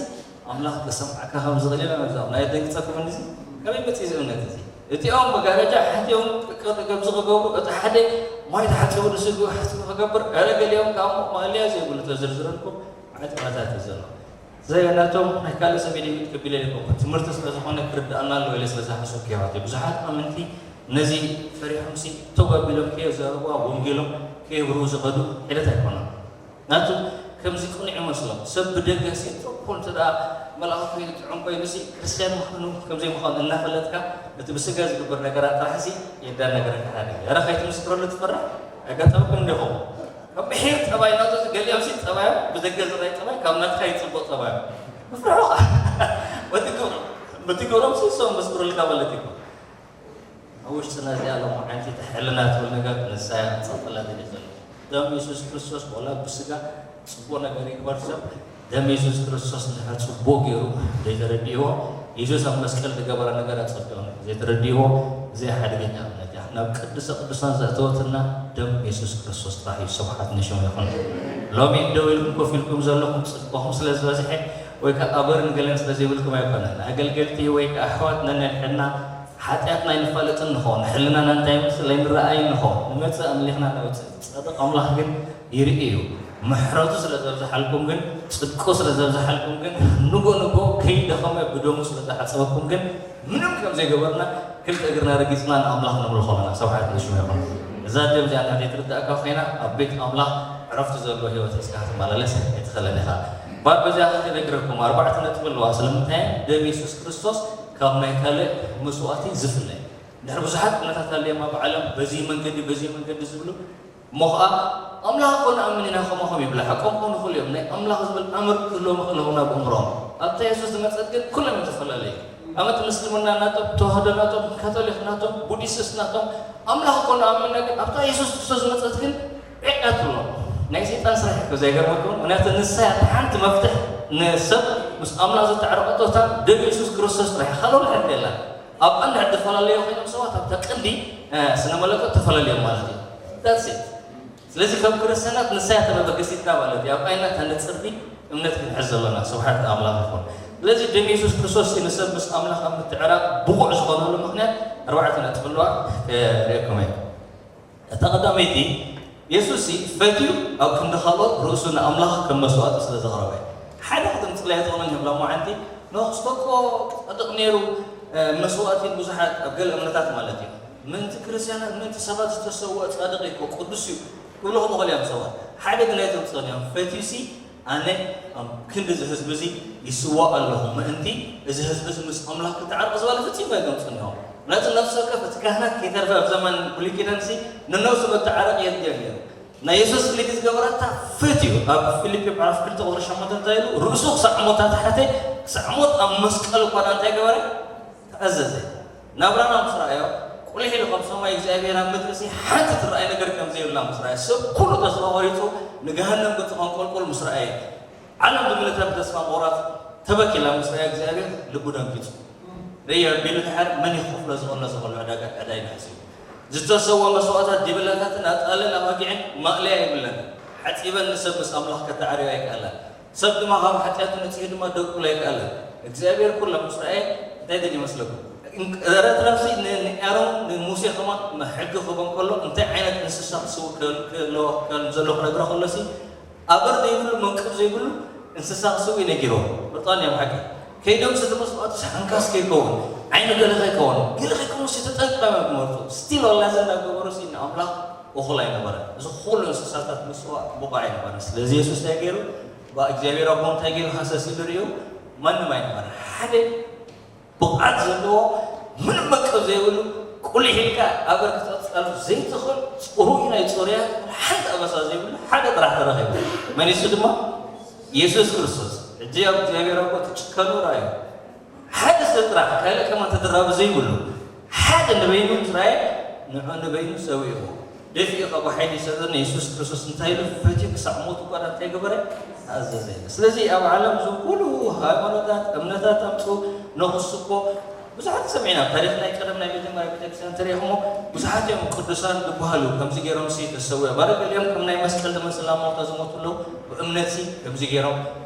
ኣምላኽ ክሰምዓካ ከም ዝኽእል ኢና ንዛብ ናይ ደንግፀኩም እንዚ ከመይ መፅእ እዚ እምነት እዚ እቲኦም መጋረጃ ሓቲኦም ቅርቅር ገብዚ ክገብሩ እቲ ሓደ ማይ ተሓፂቡ ንስግኡ ሓፂቡ ክገብር ኧረ ገሊኦም ከዓ ማእለያ ዘይብሉ ተዝርዝረልኩም ዓይነት ኩነታት እዩ ዘሎ። ዘናቶም ናይ ካልእ ሰብ ኢደ ይውጥ ከቢለ ይኮንኩ ትምህርቲ ስለ ዝኾነ ክርድኣና ኣለዎ ኢለ ስለ ዝሓሰብኩ ይባት ብዙሓት ኣመንቲ ነዚ ፈሪሖም ሲ ተው ኣቢሎም ከየዛረቡ ኣብ ወንጌሎም ከየብርሁ ዝኸዱ ሒደት ኣይኮነን። ናቱ ከምዚ ቅኑዕ ይመስሎም ሰብ ብደገ ሲ ጥርኩ እንተ ደኣ መልኣኹ ኮይኑ ጥዑም ኮይኑ ሲ ክርስትያን ምዃኑ ከምዘይ ምዃኑ እናፈለጥካ እቲ ብስጋ ዝግበር ነገራት ጥራሕ ሲ የዳን ነገረካ ሓደ ኧረ ከይትምስክረሉ ትፈርሕ ኣጋጠመኩም እንዲኹም ካብ ምሒር ጠባይ ናቱ ገሊኦም ሲ ጠባዮም ብደገ ዝረኣይ ጠባይ ካብ ናትካ ይፅቡቕ ጠባዮም ምፍርሑ በቲ ግብሮም ሲ ሰው መስክሩልካ ማለት እዩ ኣብ ውሽጥና እዚኣ ሎማዓንቲ እታ ሕልና ትብል ነገር ንሳ እያ ክፀልጠላ ደልየ ዘሎ ደም የሱስ ክርስቶስ ዋላ ብስጋ ፅቡቅ ነገር ይግበር ሰብ ደም የሱስ ክርስቶስ እንድሕር ፅቡቅ ገይሩ ዘይተረድእዎ የሱስ ኣብ መስቀል ዝገበረ ነገር ኣፀቢቖም ዘይተረድእዎ እዚኣ ሓደገኛ እምነት እያ ናብ ቅድስተ ቅዱሳን ዘእተወትና ደም የሱስ ክርስቶስ ጥራሕ እዩ ስብሓት ንሽሙ ይኹን ሎሚ ደው ኢልኩም ኮፍ ኢልኩም ዘለኹም ፅድቅኹም ስለ ዝበዝሐ ወይ ከዓ ኣበርን ገለን ስለ ዘይብልኩም ኣይኮነን ኣገልገልቲ ወይ ከዓ ኣሕዋት ነንሕድና ሓጢኣትና ኣይንፋለጥን ንኸውን፣ ሕልናና እንታይ ይመስል ኣይንረኣይን ንኸውን። ንመጽእ ኣምሊኽና ነውጽእ፣ ጻድቕ ኣምላኽ ግን ይርኢ እዩ። ምሕረቱ ስለ ዘብዝሓልኩም ግን፣ ጽድቁ ስለ ዘብዝሓልኩም ግን፣ ንጎ ንጎ ከይደኸመ ብደሙ ስለ ዝሓጸበኩም ግን፣ ምንም ከም ዘይገበርና ክልተ እግርና ረጊጽና ንኣምላኽ ነምልኾ ኣለና። ስብሓት ንሽሙ ይኹን። እዛ ደም እዚኣ እንድሕር ዘይትርድኣካ ኮይና፣ ኣብ ቤት ኣምላኽ ዕረፍቲ ዘለዎ ህይወት ሒዝካ ክትመላለስ ኣይትኽእልን ኢኻ። ባር በዚኣ ክነግረኩም ኣርባዕተ ነጥቢ ኣለዋ። ስለምንታይ ደም የሱስ ክርስቶስ ካብ ናይ ካልእ መስዋእቲ ዝፍለ። እንድሕር ብዙሓት እምነታት ኣለዮም ኣብ ዓለም በዚ መንገዲ በዚ መንገዲ ዝብሉ እሞ ኸዓ ኣምላኽ እኮ ንኣምን ኢና ከማኹም ይብላ ሓቆም ክኾኑ ይኽእሉ እዮም ናይ ኣምላኽ ዝብል ኣምር ክህልዎም ይኽእል ይኸውን ኣብ እምሮም ኣብታ የሱስ ዝመፀት ግን ኩሎም እዮም ዝተፈላለዩ ኣመት ምስልምና ናቶም ተዋህዶ ናቶም ካቶሊክ ናቶም ቡዲስት ናቶም ኣምላኽ እኮ ንኣምን ኢና ግን ኣብታ የሱስ ክርስቶስ ዝመፀት ግን ዕቀትሎ ናይ ሰይጣን ስራሕ እኮ ዘይገርመኩም ምክንያቱ ንሳ እያ ሓንቲ መፍትሕ ንሰብ ምስ ኣምላኽ ዘተዓረቀቶ እታ ደም የሱስ ክርስቶስ ጥራሕ ካልኦ መሕድ የላ ኣብ ቀንዲ ሕድ ተፈላለዩ ኮይኖም ሰባት ኣብታ ቀንዲ ስነ መለኮት ተፈላለዮም ማለት እዩ that's it ስለዚ ከም ክርስትያናት ንሳ እያ ተመበገሲትና ማለት እዩ ኣብ ዓይና እታ ነፅርቲ እምነት ክንሕዝ ዘለና ስብሓት ንኣምላኽ ይኹን ስለዚ ደም የሱስ ክርስቶስ ንሰብ ምስ ኣምላኽ ኣብ ምትዕራቅ ብቑዕ ዝኾነሉ ምክንያት ኣርባዕተ ነጥቢ ኣለዋ ክርእየኩም እየ እታ ቀዳመይቲ፣ የሱስሲ ፈትዩ ኣብ ክንዲ ካልኦት ርእሱ ንኣምላኽ ከም መስዋእቲ ስለ ዘቕረበ፣ ሓደ ክትምጽእ ኣይትኽእልን እያ እብላ እሞ ሓንቲ፣ ኖህ እኮ ጻድቕ ነይሩ፣ መስዋእቲ ንብዙሓት፣ ኣብ ገለ እምነታት ማለት እዩ፣ ምእንቲ ክርስትያናት፣ ምእንቲ ሰባት ዝተሰውአ ጻድቕ እዩ እኮ፣ ቅዱስ እዩ ክብሉ ክኽእሉ እዮም ሰባት። ሓደ ግን ኣይተምጽእን እዮም፣ ፈትዩሲ ኣነ ኣብ ክንዲ እዚ ህዝቢ እዚ ይስዋእ ኣለኹ ምእንቲ እዚ ህዝቢ እዚ ምስ ኣምላኽ ክተዓርቕ ዝበለ ፍጺም ኣይገምጹን እዮም። ነቲ ነፍሲ ወከፍ እቲ ካህናት ከይተርፈ ኣብ ዘመን ብሉይ ኪዳንሲ ንነብሱ መተዓረቂ የድልዮ ነይሩ። ናይ የሱስ ፍልይቲ ዝገበረታ ፍት እዩ። ኣብ ፊልፒ ምዕራፍ ክልተ ቁፅሪ ሸሞንተ እንታይ ኢሉ? ርእሱ ክሳዕ ሞት ኣትሓተ፣ ክሳዕ ሞት ኣብ መስቀል እኳ ደኣ እንታይ ገበረ? ተኣዘዘ። ናብራና ምስ ረኣዮ፣ ቁሊሕ ኢሉ ካብ ሰማይ እግዚኣብሔር ኣብ ምድሪ ሲ ሓንቲ ትረኣይ ነገር ከም ዘይብላ ምስ ረኣየ፣ ሰብ ኩሉ ተስፋ ቆሪፁ ንገሃነም ገፁ ከንቆልቁል ምስ ረኣየ፣ ዓለም ብምልእታ ብተስፋ ምቑራፅ ተበኪላ ምስ ረኣየ እግዚኣብሔር ልቡ ደንጊፁ። ርእየ ኣቢሉ ድሓር መን ይኸፍሎ ዝቐነሰ ከሎ ዕዳጋ ዕዳ ኢሉ ሓሲቡ። ዝተሰወ መስዋእታት ዲበላታትን ኣጣልን ኣባጊዕን ማእለያ የብለን። ሓፂበን ንሰብ ምስ ኣምላኽ ከተዓርዮ ኣይከኣላን። ሰብ ድማ ካብ ሓጢኣቱ ነፂሁ ድማ ደቁል ኣይከኣለን። እግዚኣብሔር ኩሎም ምስ ረኣየ እንታይ ደል ይመስለኩም? እረ ትራፍሲ ንኣሮን ንሙሴ ከማን ሕጊ ክህቦም ከሎ እንታይ ዓይነት እንስሳ ክስው ክህልዎ ከም ዘለዎ ክነግሮ ከሎሲ ኣበር ዘይብሉ መንቅብ ዘይብሉ እንስሳ ክስው ነጊርዎ። ብጣን እዮም ሓቂ ከይዶም ስቲ መስዋእትስ ሓንካስ ከይከውን ዓይኑ ገለ ከይከውን ገለ ከይከውን ሲ ተጠንቅቀም እዮም ክመርጡ ስቲል ወላ ዘ እናገበሩ ሲ ንኣምላኽ እኹል ኣይነበረ። እዚ ኩሉ እንስሳታት ምስዋእ ብቑዕ ኣይነበረ። ስለዚ የሱስ እንታይ ገይሩ? እግዚኣብሔር ኣቦ እንታይ ገይሩ ሃሰስ ኢሉ ርእዩ? ማንም ኣይነበረ። ሓደ ብቕዓት ዘለዎ ምንም መቀብ ዘይብሉ ቁሊሕ ኢልካ ኣበር ክትቐፅል ዘይትኽእል ፅሩይ ናይ ፅሩያት ሓንቲ ኣበሳ ዘይብሉ ሓደ ጥራሕ ተረኺቡ። መን እሱ ድማ? የሱስ ክርስቶስ። ሕጂ ኣብ እግዚኣብሔር ኣቦ ትጭከኑ ራእዩ ሓደ ሰብ ጥራሕ ካልእ ከማን ተደራቢ ዘይብሉ ሓደ ንበይኑ ምስ ራእየ ንዑ ንበይኑ ሰዊእዎ። ደፊኡ ካብ ሓይሊ ሰይጣን የሱስ ክርስቶስ እንታይ ኢሉ ፈትዩ ክሳዕ ሞት እኳ እንታይ ገበረ? ተኣዘዘ ኢሉ። ስለዚ ኣብ ዓለም ዝን ኩሉ ሃይማኖታት እምነታት ኣምፁ ነኽሱ እኮ ብዙሓት ሰሚዕና ኣብ ታሪክ ናይ ቀደም ናይ መጀመርያ ቤተክርስትያን ተሪእኹሞ ብዙሓት እዮም ቅዱሳን ዝበሃሉ ከምዚ ገይሮም ሲ ተሰውያ ባረ ገሊኦም ከም ናይ መስቀል ዝመስል ኣብ ሞታ ዝሞቱ ኣለዉ ብእምነት ሲ ከምዚ ገይሮም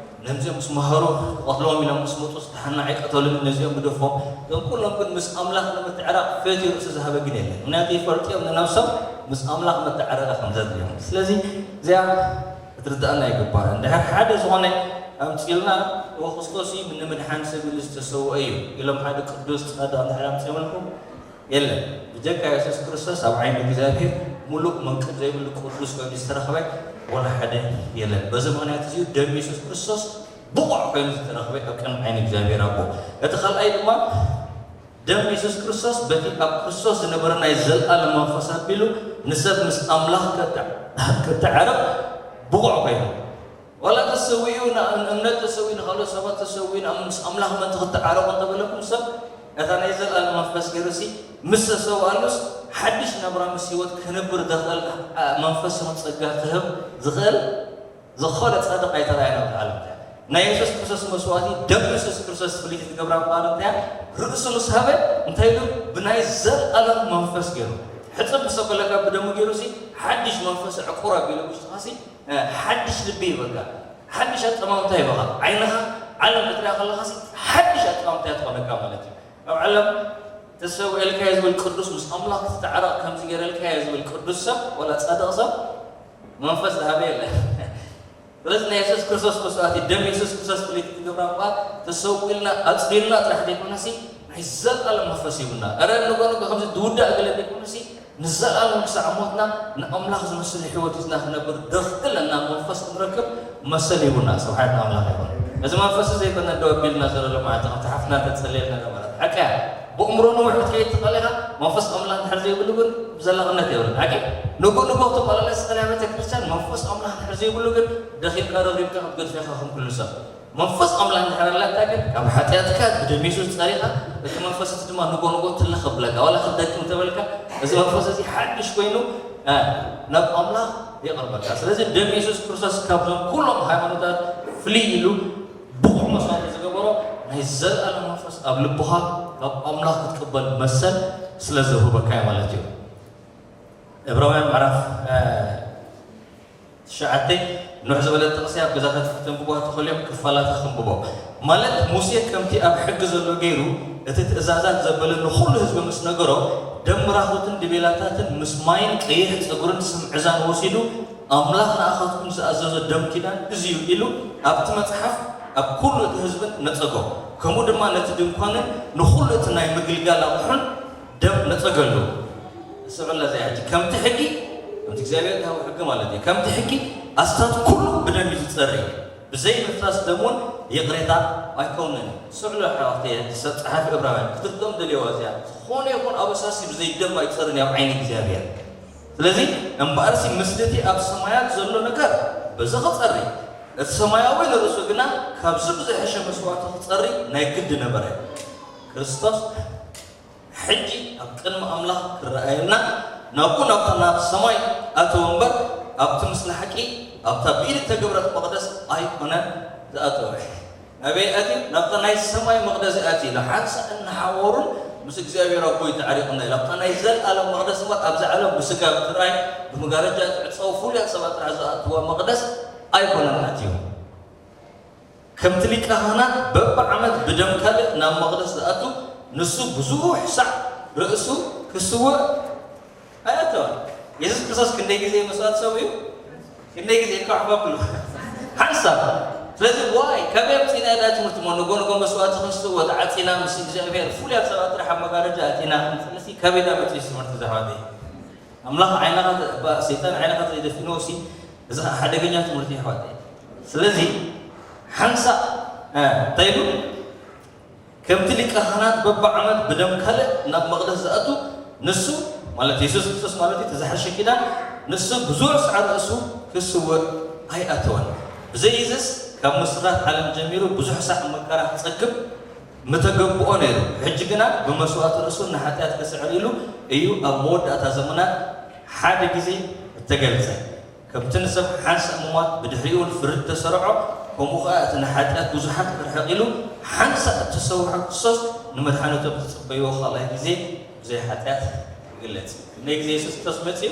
ነዚኦም ምስ መሃሩ ክቐትልዎም ኢሎም ምስ መፁ ዝተሓና ኣይቀተሉን ነዚኦም ግደፎም እዞም ኩሎም ግን ምስ ኣምላኽ ንምትዕራቕ ፈትዩ ርእሲ ዝሃበ ግን የለን ምክንያቱ ይፈልጡ እዮም ንነብሶም ምስ ኣምላኽ መተዓረቐ ከም ዘድልዮም ስለዚ እዚኣ ክትርዳእና ይግባእ እንድሕር ሓደ ዝኾነ ኣምፂልና እወ ክርስቶስ እዩ ንምድሓን ሰብ ኢሉ ዝተሰውአ እዩ ኢሎም ሓደ ቅዱስ ፃድቕ እንድሕር ኣምፂኦምልኩም የለን ብጀካ የሱስ ክርስቶስ ኣብ ዓይኒ እግዚኣብሔር ሙሉእ መንቅብ ዘይብሉ ቅዱስ ኮይኑ ዝተረኸበ ወላ ሓደ የለን በዚ ምክንያት እዚዩ ደም የሱስ ክርስቶስ ብቑዕ ኮይኑ ዝተረኸበ ኣብ ቅድሚ ዓይኒ እግዚኣብሔር ኣቦ እቲ ካልኣይ ድማ ደም የሱስ ክርስቶስ በቲ ኣብ ክርስቶስ ዝነበረ ናይ ዘለኣለም መንፈስ ኣቢሉ ንሰብ ምስ ኣምላኽ ከተዓርቕ ብቑዕ ኮይኑ ዋላ ተሰዊኡ ንእምነት ተሰዊኡ ንካልኦት ሰባት ተሰዊኡ ምስ ኣምላኽ መንቲ ክትተዓረቑ እንተበለኩም ሰብ ነታ ናይ ዘለኣለም መንፈስ ገይሩሲ ምስ ተሰውኣሉስ ሓድሽ ናብራ ምስ ህይወት ክነብር ዘኽእል መንፈስ ጸጋ ክህብ ዝኽእል ዝኾነ ጻድቕ ኣይተራእየን ኣብቲ ዓለም እዚኣ። ናይ የሱስ ክርስቶስ መስዋእቲ ደም የሱስ ክርስቶስ ፍልይቲ ትገብራ ምዃኑ እንታይ ርእሱ ምስ ሃበ እንታይ ኢሉ ብናይ ዘለኣለም መንፈስ ገይሩ ሕፅብ ምስ ኣበለካ ብደሙ ገይሩ ሲ ሓድሽ መንፈስ ዕቁር ኣቢሉ ውሽጥኻሲ ሓድሽ ልቢ ይበካ ሓድሽ ኣጠማምታ ይበኻ ዓይንኻ ዓለም ክትሪኣ ከለኻሲ ሓድሽ ኣጠማምታ ትኾነካ ማለት እዩ ኣብ ዓለም ተሰዊኤልካዮ ዝብል ቅዱስ ምስ ኣምላኽ ክትተዓረቕ ከምዚ ገይረልካዮ ዝብል ቅዱስ ሰብ ወላ ጻድቕ ሰብ መንፈስ ዝሃበ የለን ስለዚ ናይ የሱስ ክርስቶስ መስዋእቲ ደም የሱስ ክርስቶስ ፍልይቲ ትገብራ እምበኣር ተሰዊእልና ኣፅዲልና ጥራሕ ዘይኮነሲ ናይ ዘለኣለም መንፈስ ሂቡና እረ ንጎ ንጎ ከምዚ ዝውዳእ ገለ ዘይኮነሲ ንዘለኣለም ክሳዕ ሞትና ንኣምላኽ ዝመስል ህይወት ሒዝና ክነብር ደኽእለና መንፈስ ክንረክብ መሰል ሂቡና ስብሓት ንኣምላኽ ይኹን እዚ መንፈስ ዘይኮነ ደው ኣቢልና ዘሎ መዓልቲ ከምቲ ሓፍትና ተፀልየልና ነበረት ሓቀያ ብእምሮ ንውሕ ክትከይድ ትኽእል ኢኻ መንፈስ ኣምላኽ እንድሕር ዘይብሉ ግን ብዘላቕነት የብሉን ሓቂ ንጉ ንጎ ትመላለስ ኸልያ ቤተ ክርስቲያን መንፈስ ኣምላኽ እንድሕር ዘይብሉ ግን ደኺምካ ረብሪብካ ክትገድፈ ኢኻ ከም ኩሉ ሰብ መንፈስ ኣምላኽ እንድሕር ኣለካ ግን ካብ ሓጢኣትካ ብደም የሱስ ጸሪኻ እቲ መንፈስ እቲ ድማ ንጎ ንጎ ትለኽ ብለካ ዋላ ክትደክም ተበልካ እዚ መንፈስ እዚ ሓድሽ ኮይኑ ናብ ኣምላኽ የቕርበካ ስለዚ ደም የሱስ ክርስቶስ ካብዞም ኩሎም ሃይማኖታት ፍልይ ኢሉ ብቑዕ መስዋእቲ ዝገበሮ ናይ ዘለኣለም መንፈስ ኣብ ልብኻ ካብ ኣምላኽ ክትቅበል መሰል ስለ ዝህበካ እዩ ማለት እዩ ዕብራውያን ምዕራፍ ትሽዓተ ንውሕ ዝበለ ጥቕሲ ኣብ ገዛታት ክትንብቦ ተኸልዮም ክፋላታ ክንብቦ ማለት ሙሴ ከምቲ ኣብ ሕጊ ዘሎ ገይሩ እቲ ትእዛዛት ዘበለ ንኹሉ ህዝቢ ምስ ነገሮ ደም ምራኹትን ድቤላታትን ምስ ማይን ቀይሕ ጸጉርን ስምዕዛን ወሲዱ ኣምላኽ ንኣኻትኩም ዝኣዘዞ ደም ኪዳን እዚዩ ኢሉ ኣብቲ መጽሓፍ ኣብ ኩሉ እቲ ህዝብን ነጸጎ ከምኡ ድማ ነቲ ድንኳንን ንኹሉ እቲ ናይ ምግልጋል ኣቑሑን ደም ነጸገሉ። ስምዕላ እዚኣ ሕጂ ከምቲ ሕጊ ከምቲ እግዚኣብሔር ዝሃቦ ሕጊ ማለት እዩ። ከምቲ ሕጊ ኣስታት ኩሉ ብደም እዩ ዝጸሪ። ብዘይ ምፍሳስ ደም እውን ይቕሬታ ኣይከውንን እዩ። ስዕሉ ኣሕዋት፣ ሰብ ጸሓፊ ዕብራውያን ክትርድኦም ደልየዋ እዚኣ። ዝኾነ ይኹን ኣበሳሲ ብዘይ ደም ኣይጸርን እዩ ኣብ ዓይኒ እግዚኣብሔር። ስለዚ እምበኣርሲ ምስልቲ ኣብ ሰማያት ዘሎ ነገር በዚ ክጸሪ፣ እቲ ሰማያዊ ንርእሱ ግና ካብዚ ብዝሐሸ መስዋዕቲ ክጸሪ ናይ ግድ ነበረ። ክርስቶስ ሕጂ ኣብ ቅድሚ ኣምላኽ ክረኣየልና ናብኡ ናብታ ናብ ሰማይ ኣተወ እምበር ኣብቲ ምስለ ሓቂ ኣብታ ብኢድ እተገብረት መቕደስ ኣይኮነን ዝኣተወ። ኣበይ ኣትዩ? ናብታ ናይ ሰማይ መቕደስ ኣትዩ ኢሉ ሓንሳእ እናሓወሩን ምስ እግዚኣብሔር ኣቦ እዩ ተዓሪቑና ኢሉ። ኣብታ ናይ ዘለኣለም መቕደስ እምበር ኣብዛ ዓለም ብስጋ ብትራይ ብመጋረጃ ትዕጸው ፍሉያት ሰባት ጥራሕ ዝኣትዋ መቕደስ ኣይኮነን ኣትዩ። ከምቲ ሊቀ ካህናት በብዓመት ብደም ካልእ ናብ መቕደስ ዝኣቱ ንሱ ብዙሕ ሳዕ ርእሱ ክስውእ ኣይኣተወን። የሱስ ክርስቶስ ክንደይ ግዜ መስዋእቲ ሰው እዩ? ክንደይ ግዜ እኳ ኣሕባብሉ? ሓንሳብ። ስለዚ ዋይ ካበይ ኣምፂና ዳ ትምህርቲ ሞ ንጎ ንጎ መስዋእቲ ክንስወ ተዓፂና ምስ እግዚኣብሔር ፍሉያት ሰባት ጥራሕ ኣብ መጋረጃ ኣቲና ክንፅልሲ ካበይ ዳ መፅኡ ትምህርቲ ዘሕዋተይ? ኣምላኽ ዓይንኻ ተ- ባ- ሰይጣን ዓይንኻ ተዘይደፊንዎ ሲ እዚ ኸዓ ሓደገኛ ትምህርቲ እዩ ኣሕዋተይ። ስለዚ ሓንሳእ እ፣ እንታይ ኢሉ? ከምቲ ሊቀ ካህናት በብዓመት ብደም ካልእ ናብ መቕደስ ዝኣቱ ንሱ ማለት የሱስ ክርስቶስ ማለት እዩ፣ እቲ ዝሓሸ ኪዳን ንሱ ብዙሕ ሳዕ ርእሱ ክስውእ ኣይኣተወን። ብዘይ እዝስ ካብ ምስራት ዓለም ጀሚሩ ብዙሕ ሳዕ መከራ ክጸግብ ምተገብኦ ነይሩ። ሕጂ ግና ብመስዋእቲ ርእሱ ንሓጢኣት ክስዕር ኢሉ እዩ ኣብ መወዳእታ ዘመናት ሓደ ግዜ እተገልጸ። ከምቲ ንሰብ ሓንሳእ ምሟት ብድሕሪኡ ፍርዲ ተሰርዖ፣ ከምኡ ኸኣ እቲ ንሓጢኣት ብዙሓት ክርሕቕ ኢሉ ሓንሳእ እተሰውሐ ክርስቶስ ንመድሓኒቶም ዝጽበይዎ ካልኣይ ግዜ ብዘይ ሓጢኣት ይግለጽ። ክንደይ ግዜ የሱስ ክርስቶስ መጺኡ?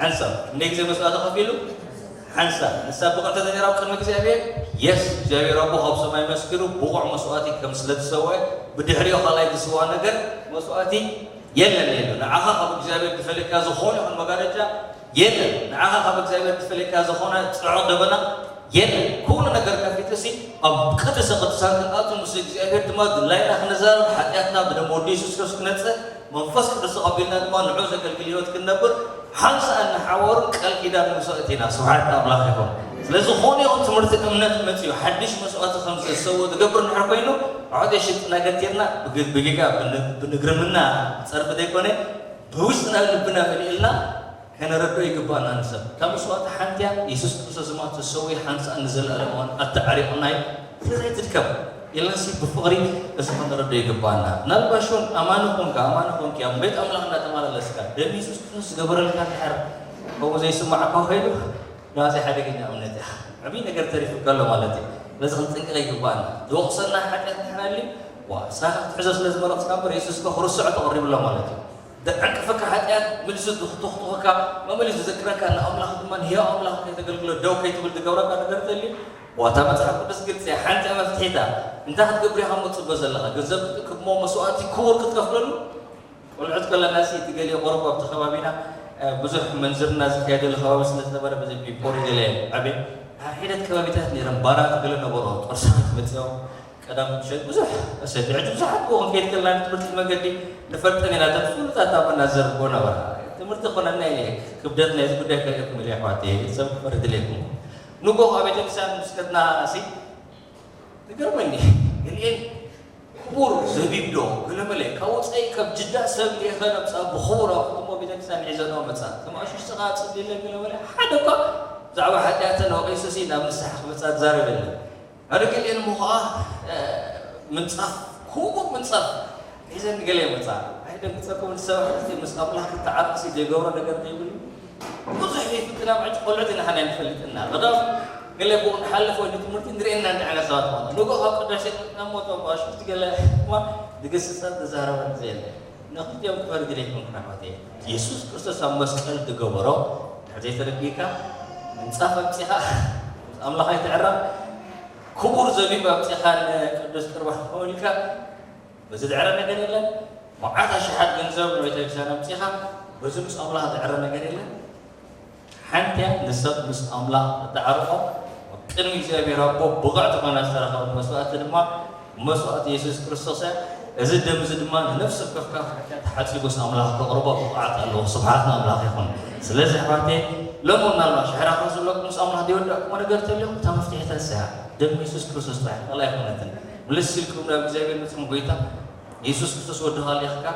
ሓንሳእ። ክንደይ ግዜ መስዋእቲ ከፊሉ? ሓንሳእ። ንሳ ብቕዕቲ ተነይራ ኣብ ቅድሚ እግዚኣብሔር? የስ። እግዚኣብሔር ኣቦ ካብ ሰማይ መስኪሩ ብቑዕ መስዋእቲ ከም ስለ ዝሰውአ ብድሕሪኡ ካልኣይ ዝስዋ ነገር መስዋእቲ የለን፣ የለን። ንዓኻ ካብ እግዚኣብሔር ዝፈልየካ ዝኾነ ይኹን መጋረጃ የለን። ንዓኻ ካብ እግዚኣብሔር ዝፈልየካ ዝኾነ ጽዑቕ ደበና የለን። ኩሉ ነገር ከፊቱ ሲ ኣብ ቅድስተ ቅዱሳን ክንኣቱ ምስ እግዚኣብሔር ድማ ድላይና ክንዛረብ፣ ሓጢኣትና ብደም ወዲ የሱስ ክርስቶስ ክነጽእ፣ መንፈስ ቅዱስ ተቐቢልና ድማ ንዑ ዘገልግል ህይወት ክንነብር ሓንሳእ እናሓወሩ ቃል ኪዳን ንሰእት ኢና። ስብሓት ንኣምላኽ ይኹን። ስለዚ ዝኾነ ይኹን ትምህርቲ እምነት መጺኡ ሓድሽ መስዋእቲ ከም ዘሰዎ ዝገብር እንድሕር ኮይኑ፣ ኣሕዋተይ ሽጥና ገቲርና ብግ- ብጌጋ ብን- ብንግርምና ጸርፊ ዘይኮነ ብውሽጥና ልብና መሊእልና ከነረድኦ ይግባኣና። ንሰብ እታ መስዋእቲ ሓንቲ እያ፣ የሱስ ክርስቶስ ድማ ተሰዊኡ ሓንሳእ ንዘለኣለማውን ኣተዓሪቑና እዩ። ስለዚ ኣይትድከም ኢልናሲ ብፍቕሪ እዚ ከነረድኦ ይግባኣና። ምናልባሽ እውን ኣማኒ ኾንካ ኣማኒ ኾንኪ ኣብ ቤት ኣምላኽ እናተመላለስካ ደም የሱስ ክርስቶስ ዝገበረልካ እንድሕር ከምኡ ዘይስማዓካ ኸይዱ ናዚ ሓደገኛ እምነት እያ። ዓብዪ ነገር ተሪፉካ ኣሎ ማለት እዩ። ስለዚ ክንጥንቀቕ ይግባኣና። ዝወቕሰና ሓጢኣት እንድሕር ኣልዩ ዋ ንስኻ ክትሕዞ ስለ ዝመረጽካ እምበር የሱስ እኮ ክርስዖ ተቐሪቡ ኣሎ ማለት እዩ። ደዕንቅፈካ ሓጢኣት ምልሱ ዝኽቱኽቱኸካ መመሊሱ ዝዘክረካ ንኣምላኽ ድማ ንህያው ኣምላኽ ከይተገልግሎ ደው ከይትብል ዝገብረካ ነገር ተልዩ ዋታ መጽሓፍ ቅዱስ ግልጽ እያ። ሓንቲ እያ መፍትሒታ። እንታይ ክትገብር ኢኻ እሞ ትጽበ ዘለኻ? ገንዘብ ክትክሞ መስዋእቲ ክቡር ክትከፍለሉ ቆልዑት ከለና ሲ እቲ ገሊኦ ቆረብ ኣብቲ ከባቢና እ፣ ብዙሕ መንዝርና ዝካየደሉ ከባቢ ስለ ዝነበረ በዚ ቢፖሪ ገለ ዓበ ሒደት ከባቢታት ነይረን ባራት ገለ ነበሮ ጦርሳት መፅኦም ቀዳም ምሸት ብዙሕ እሰቲ ሕጂ ብዙሓት ብኡ ክንከይድ ከለና ትምህርቲ መገዲ ንፈልጠን ኢና እተን ፍሉጣት ኣቦና ዘርቦ ነበራ ትምህርቲ ኮነና ኢለ ክብደት ናይዚ ጉዳይ ከርእየኩም ኢለ ኣሕዋት ሰብ ክፈርድ ኢለኩም ንጎ ኣብ ቤተክርስትያን ምስ ከድና ሲ ትገርመኒ ገሊኤን ክቡር ዘቢብ ዶ ገለመለ ካብ ወፃኢ ካብ ጅዳ ሰብ ልኢኸ ነምፃ ብኽቡር ኣቑሑት እሞ ቤተክርስትያን ሒዘንኦ መፃ ከም ኣሽሽ ጥቓ ፅሊለ ገለመለ ሓደ እኳ ብዛዕባ ሓጢኣተን ወቒሱሲ ናብ ንስሓ ክመፃ ትዛረብ የለን ሓደ ገሊኤን እሞ ከዓ ምንፃፍ ክቡር ምንፃፍ ሒዘን ገለ ይመፃ ኣይደንግፀኩም ሰብ ምስ ኣምላኽ ክተዓረቕሲ ዘይገብሮ ነገር ዘይብሉ ብዙሕ ይፍትና ምዕጭ ቆልዑት ኢና ሓና ንፈልጥና ቀዳም ገለ ብኡ ንሓልፍ ወይ ንትምህርቲ ንርእየና እንድዓና ሰባት ማለት ንጎ ካብ ቅዳሴ ናብ ሞቶ ባሽፍቲ ገለ እማ ዝግስጸን ዝዛረበን ዘየለ ንክልቲኦም ክፈርድ ኢለይኩም ክናፋት እየ የሱስ ክርስቶስ ኣብ መስቀል ዝገበሮ ድሕር ዘይተረዲእካ ምንጻፍ ኣምጺኻ ኣምላኽ ኣይትዕረቕ ክቡር ዘቢብ ኣምጺኻ ንቅዱስ ቅርባን ከውልካ በዚ ዝዕረ ነገር የለን። መዓት ኣሽሓት ገንዘብ ንቤተክርስትያን ኣምጺኻ በዚ ምስ ኣምላኽ ዝዕረ ነገር የለን። ሓንቲ እያ ንሰብ ምስ ኣምላኽ እተዓርቖ ኣብ ቅድሚ እግዚኣብሔር ኣቦ ብቕዕቲ ኮይና ዝተረኸበት መስዋእቲ ድማ መስዋእቲ የሱስ ክርስቶስ እያ። እዚ ደም እዚ ድማ ንነፍሲ ወከፍካ ካብ ሓጢኣት ሓጺቡ ምስ ኣምላኽ ከቕርቦ ብቕዓት ኣለዎ። ስብሓት ንኣምላኽ ይኹን። ስለዚ ኣሕዋተይ ሎሚ ምናልባት ሽሕራኻ ዝብለኩም ምስ ኣምላኽ ዘይወዳእኩሞ ነገር ተልዮም፣ እታ መፍትሒ ተንስያ ደም የሱስ ክርስቶስ ጥራሕ ካልኣ ኣይኮነትን። ምልስ ኢልኩም ናብ እግዚኣብሔር ንጽም ጎይታ የሱስ ክርስቶስ ወድኻ ልኢኽካ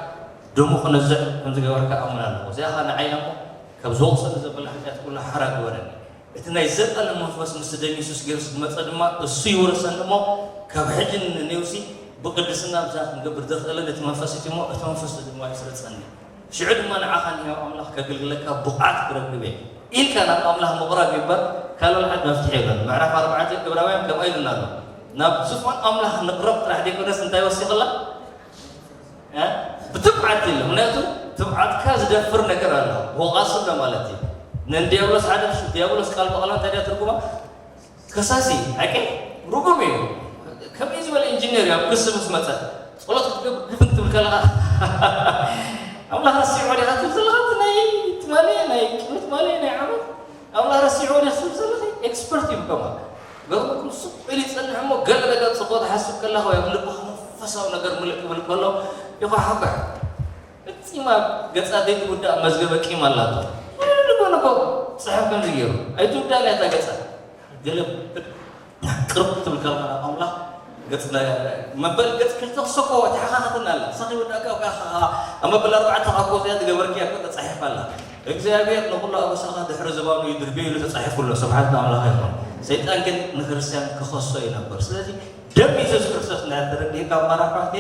ደሙ ክነዝዕ ከም ዝገበርካ ኣምን ኣለኹ። እዚኣ ኸኣ ንዓይ እሞ ካብ ዝወቕሰኒ ዘበለ ሓጢኣት ኩሉ ሓራ ግበረኒ። እቲ ናይ ዘልኣለም መንፈስ ምስቲ ደም የሱስ ገይሩ ዝመጸ ድማ እሱ ይውረሰኒ እሞ ካብ ሕጂ ንነውሲ ብቅድስና ብዛ ክንገብር ዘኽእለኒ እቲ መንፈስ እቲ እሞ እቲ መንፈስ ድማ ይስረጸኒ። ሽዑ ድማ ንዓኻ ንህያው ኣምላኽ ከገልግለካ ብቕዓት ክረክብ እየ ኢልካ ናብ ኣምላኽ ምቕራብ ይበር ካልእ ሓደ መፍትሒ የለን። ምዕራፍ ኣርባዕተ ዕብራውያን ከምኣ ኢሉና ኣሎ። ናብ ዝፋን ኣምላኽ ንቕረብ ጥራሕ ዘይኮነስ እንታይ ወሲኽላ? እ? ብትብዓት ኢሉ። ምክንያቱ ትብዓትካ ዝደፍር ነገር ኣሎ። ወቓሲ ኣሎ ማለት እዩ። ንዲያብሎስ ሓደ ዲያብሎስ ቃል ብቓል እንታይ ድያ ትርጉማ? ከሳሲ፣ ሓቂ ርጉም እዩ። ከመይ ዝበለ ኢንጂነር እዩ ኣብ ክሲ ምስ መጸ? ጸሎት ክትገብር ግፍን ክትብል ከለኻ ኣምላኽ ረሲዕዎ ዲኻ ትብል ዘለኻ? እቲ ናይ ትማሊ ናይ ቅድሚ ትማሊ ናይ ዓመት ኣምላኽ ረሲዕዎ ዲኻ ትብል ዘለኺ? ኤክስፐርት እዩ ከማ። ገርመኩም ስቕ ኢሉ ይጸንሕ እሞ ገለ ነገር ጽቡቕ ትሓስብ ከለኻ ወይ ኣብ ልብኻ መንፈሳዊ ነገር ምልእ ክብል ከሎ ይኳሓኳሕ። ፈጺማ ገጻ ዘይትውዳእ መዝገበ ቂም ኣላቶ። ንጎ ንጎ ጽሕፍ ከምዚ ገይሩ ኣይትውዳእን እያ እታ ገጻ። ገለ ቅርብ ክትብል ከለኻ ናብ ኣምላኽ ገጽ ነ-፣ መበል ገጽ ክልተ ክሰኮ ተሓኻኽትና ኣላ። ንስኻ ይወዳእካ እኮ ኢኻ፣ ኣብ መበል ኣርባዕተ ካብ ኮፍ እያ ዝገበርክያ እኮ ተጻሒፋ ኣላ። እግዚኣብሔር ንኹሉ ኣበሳኻ ድሕሪ ዝባኑ ይድርብዮ ኢሉ ተጻሒፉ ኣሎ። ስብሓት ንኣምላኽ ይኹን። ሰይጣን ግን ንክርስትያን ክኸሶ ይነብር። ስለዚ ደም የሱስ ክርስቶስ እንድሕር ተረዲእካ መራሕባሕቲ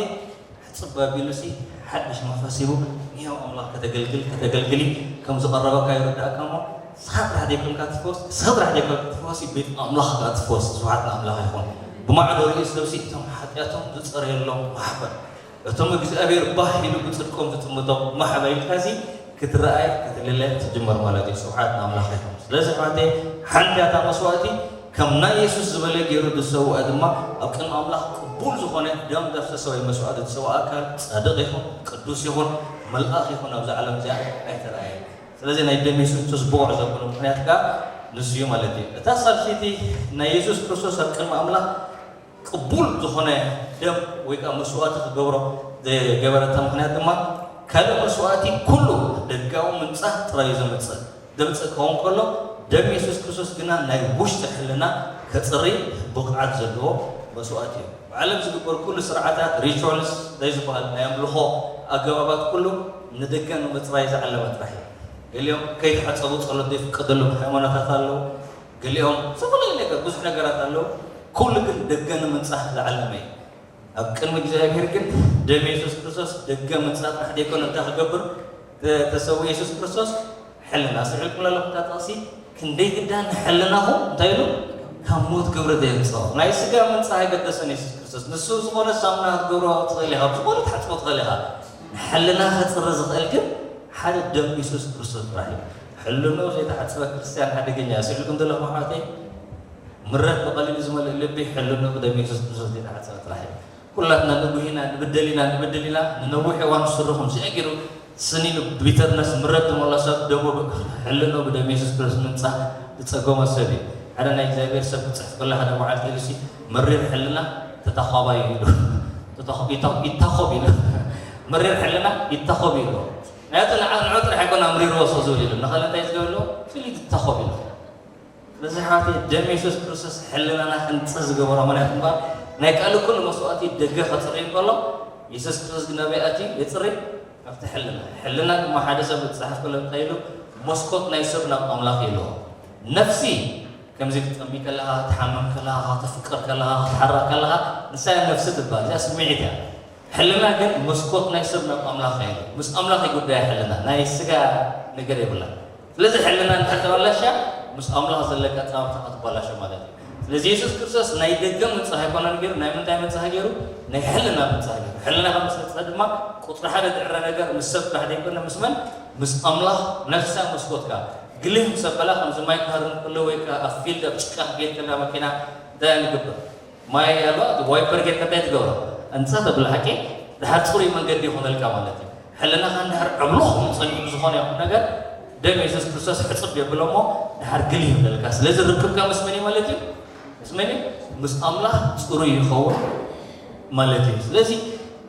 ሕጽብ ኣቢሉሲ ሓድሽ መንፈስ ሂቡ ንህያው ኣምላኽ ከተገልግል ከተገልግሊ ከም ዝቐረበካ ይርዳእካ እሞ ንስኻ ጥራሕ ዘይኮንካ ትፈወስ፣ ንስኻ ጥራሕ ዘይኮንካ ትፈወስ፣ ቤት ኣምላኽ ከኣ ትፈወስ። ስብሓት ንኣምላኽ ይኹን። ብማዕዶ ርእዩ ሰብሲ እቶም ሓጢኣቶም ዝጸረየሎም ማሕበር፣ እቶም እግዚኣብሔር ባህ ኢሉ ብጽድቆም ዝጥምቶም ማሕበር ኢልካሲ ክትረኣይ ክትልለ ትጅመር ማለት እዩ። ስብሓት ንኣምላኽ ይኹን። ስለዚ ኣሕዋተይ ሓንቲ እያ እታ መስዋእቲ፣ ከም ናይ የሱስ ዝበለ ገይሩ ዝሰውአ ድማ ኣብ ቅድሚ ኣምላኽ ቅቡል ዝኾነ ደም ዘፍሰሰ ወይ መስዋእቲ ዝሰውአ ኣካል ጻድቕ ይኹን፣ ቅዱስ ይኹን፣ መልኣኽ ይኹን ኣብዛ ዓለም እዚኣ ኣይተረኣየን። ስለዚ ናይ ደም የሱስ ክርስቶስ ብቑዕ ዘብሎ ምኽንያት ከኣ ንሱ እዩ ማለት እዩ። እታ ሳልሰይቲ ናይ የሱስ ክርስቶስ ኣብ ቅድሚ ኣምላኽ ቅቡል ዝኾነ ደም ወይ ከኣ መስዋእቲ ክገብሮ ዝገበረታ ምኽንያት ድማ ካልእ መስዋእቲ ኩሉ ደጋዊ ምንጻህ ጥራይ እዩ ዘምጽእ። ዘምጽእ ክኸውን ከሎ ደም የሱስ ክርስቶስ ግና ናይ ውሽጢ ሕልና ከጽሪ ብቕዓት ዘለዎ መስዋእቲ እዩ። ኣብ ዓለም ዝግበር ኩሉ ስርዓታት፣ ሪቹዋልስ፣ እንታይ ዝበሃል ናይ ኣምልኾ ኣገባባት ኩሉ ንደገ ንምጽራይ ዝዓለመ ጥራሕ እዩ። ገሊኦም ከይተሓጸቡ ጸሎት ዘይፍቀደሎም ሃይማኖታት ኣለዉ። ገሊኦም ዝተፈላለዩ ነገር፣ ብዙሕ ነገራት ኣለዉ። ኩሉ ግን ደገ ንምንጻህ ዝዓለመ እዩ። ኣብ ቅድሚ እግዚኣብሔር ግን ደም የሱስ ክርስቶስ ደገ ምንጻህ ጥራሕ ዘይኮነ እንታይ ክገብር ተ-፣ ተሰውኡ የሱስ ክርስቶስ? ሕልና። ስምዒልኩም ኣለኹም እታ ጥቕሲ፣ ክንደይ ግዳ ንሕልናኹም እንታይ ኢሉ? ካብ ሞት ግብሪ ዘየምጽኦ። ናይ ስጋ ምንጻህ ኣይገደሰን የሱስ ክርስቶስ። ንሱ ዝኾነ ሳሙና ክትገብሮ ትኽእል ኢኻ፣ ዝኾነ ትሓጽቦ ትኽእል ኢኻ። ንሕልና ከጽሪ ዝኽእል ግን ሓደ ደም የሱስ ክርስቶስ ጥራሕ እዩ። ሕልንኡ ዘይተሓጽበ ክርስትያን ሓደገኛ እዩ። ስምዒልኩም ዘለኹም ኣሕዋተይ? ምረት ብቐሊሉ ዝመልእ ልቢ ሕልንኡ ብደም የሱስ ክርስቶስ ዘይተሓጽበ ጥራሕ እዩ። ኩላትና ንጉህ ኢና፣ ንብደል ኢና፣ ንብድል ኢና። ንነዊሕ እዋን ስርኹም ዘእጊሩ ስኒኑ ቢተርነስ ምረት ዝመልኦ ሰብ ደሙ ብ-፣ ሕልንኡ ብደም የሱስ ክርስቶስ ምንጻህ ዝጸገሞ ሰብ እዩ። ሓደ ናይ እግዚኣብሔር ሰብ ክጽሕፍ ከሎ ሓደ መዓልቲ ኢሉሲ መሪር ሕልና ተታዃባይ እዩ ኢሉ። ተታኹ-፣ ይታ-፣ ይታኾብ ኢሉ። መሪር ሕልና ይታኾብ ኢሉ። ናቱ ንዓ-፣ ንዑ ጥራሕ ኣይኮነ ኣምሪርዎ ሰው ዝብል ኢሉ። ንኻልእ እንታይ ዝገብር ኣለዎ? ፍልይ ይታኾብ ኢሉ። ስለዚ ኣሕዋተይ ደም የሱስ ክርስቶስ ሕልናና ክንጽህ ዝገበሮ ምኽንያት እምበር ናይ ካልእ ኩሉ መስዋእቲ ደገ ከጽሪ እንከሎ የሱስ ክርስቶስ ግን ኣበይ ኣትዩ የጽሪ? ኣብቲ ሕልና። ሕልና ድማ ሓደ ሰብ ዝጸሓፍ ከሎ እንታይ ኢሉ? መስኮት ናይ ሰብ ናብ ኣምላኽ ኢልዎ። ነፍሲ ከምዚ ክትጠሚ ከለኻ፣ ክትሓምም ከለኻ፣ ከተፍቅር ከለኻ፣ ክትሓርቕ ከለኻ ንሳ እያ ነፍሲ ትበሃል። እዚኣ ስምዒት እያ። ሕልና ግን መስኮት ናይ ሰብ ናብ ኣምላኽ እዩ። ምስ ኣምላኽ እዩ ጉዳይ ሕልና። ናይ ስጋ ነገር የብላን። ስለዚ ሕልና እንድሕር ተበላሽያ ምስ ኣምላኽ ዘለካ ጻምታ ክትበላሾ ማለት እዩ። ስለዚ የሱስ ክርስቶስ ናይ ደገ ምንጻህ ኣይኮነን ገይሩ፣ ናይ ምንታይ ምንጻህ ገይሩ? ናይ ሕልና ምንጻህ ገይሩ። ሕልና ከም ዝመጽእ ድማ ቁጽሪ ሓደ ዝዕረ ነገር ምስ ሰብ ጥራሕ ዘይኮነ ምስ መን? ምስ ኣምላኽ። ነፍሳ መስኮትካ ግልህ ምስ ኣበላ ከምዚ ማይ ክሃርም ከሎ ወይ ከኣ ኣብ ፊልድ ኣብ ጭቃ ክትከይድ ከላ መኪና እንታይ ንገብር? ማይ ኣሎ፣ እቲ ዋይፐር ጌርካ እንታይ ትገብሮ? ኣንጻ ተብሎ ሓቂ ድሓር ጽሩይ መንገዲ ይኾነልካ ማለት እዩ። ሕልናኻ እንድሕር ዕብሉኽ ጸኒሑ ብዝኾነ ይኹን ነገር ደም የሱስ ክርስቶስ ሕጽብ የብሎ እሞ ድሓር ግልህ ይብለልካ። ስለዚ ርክብካ ምስ መን እዩ ማለት እዩ? ምስ መን እዩ? ምስ ኣምላኽ ጽሩይ ይኸውን ማለት እዩ። ስለዚ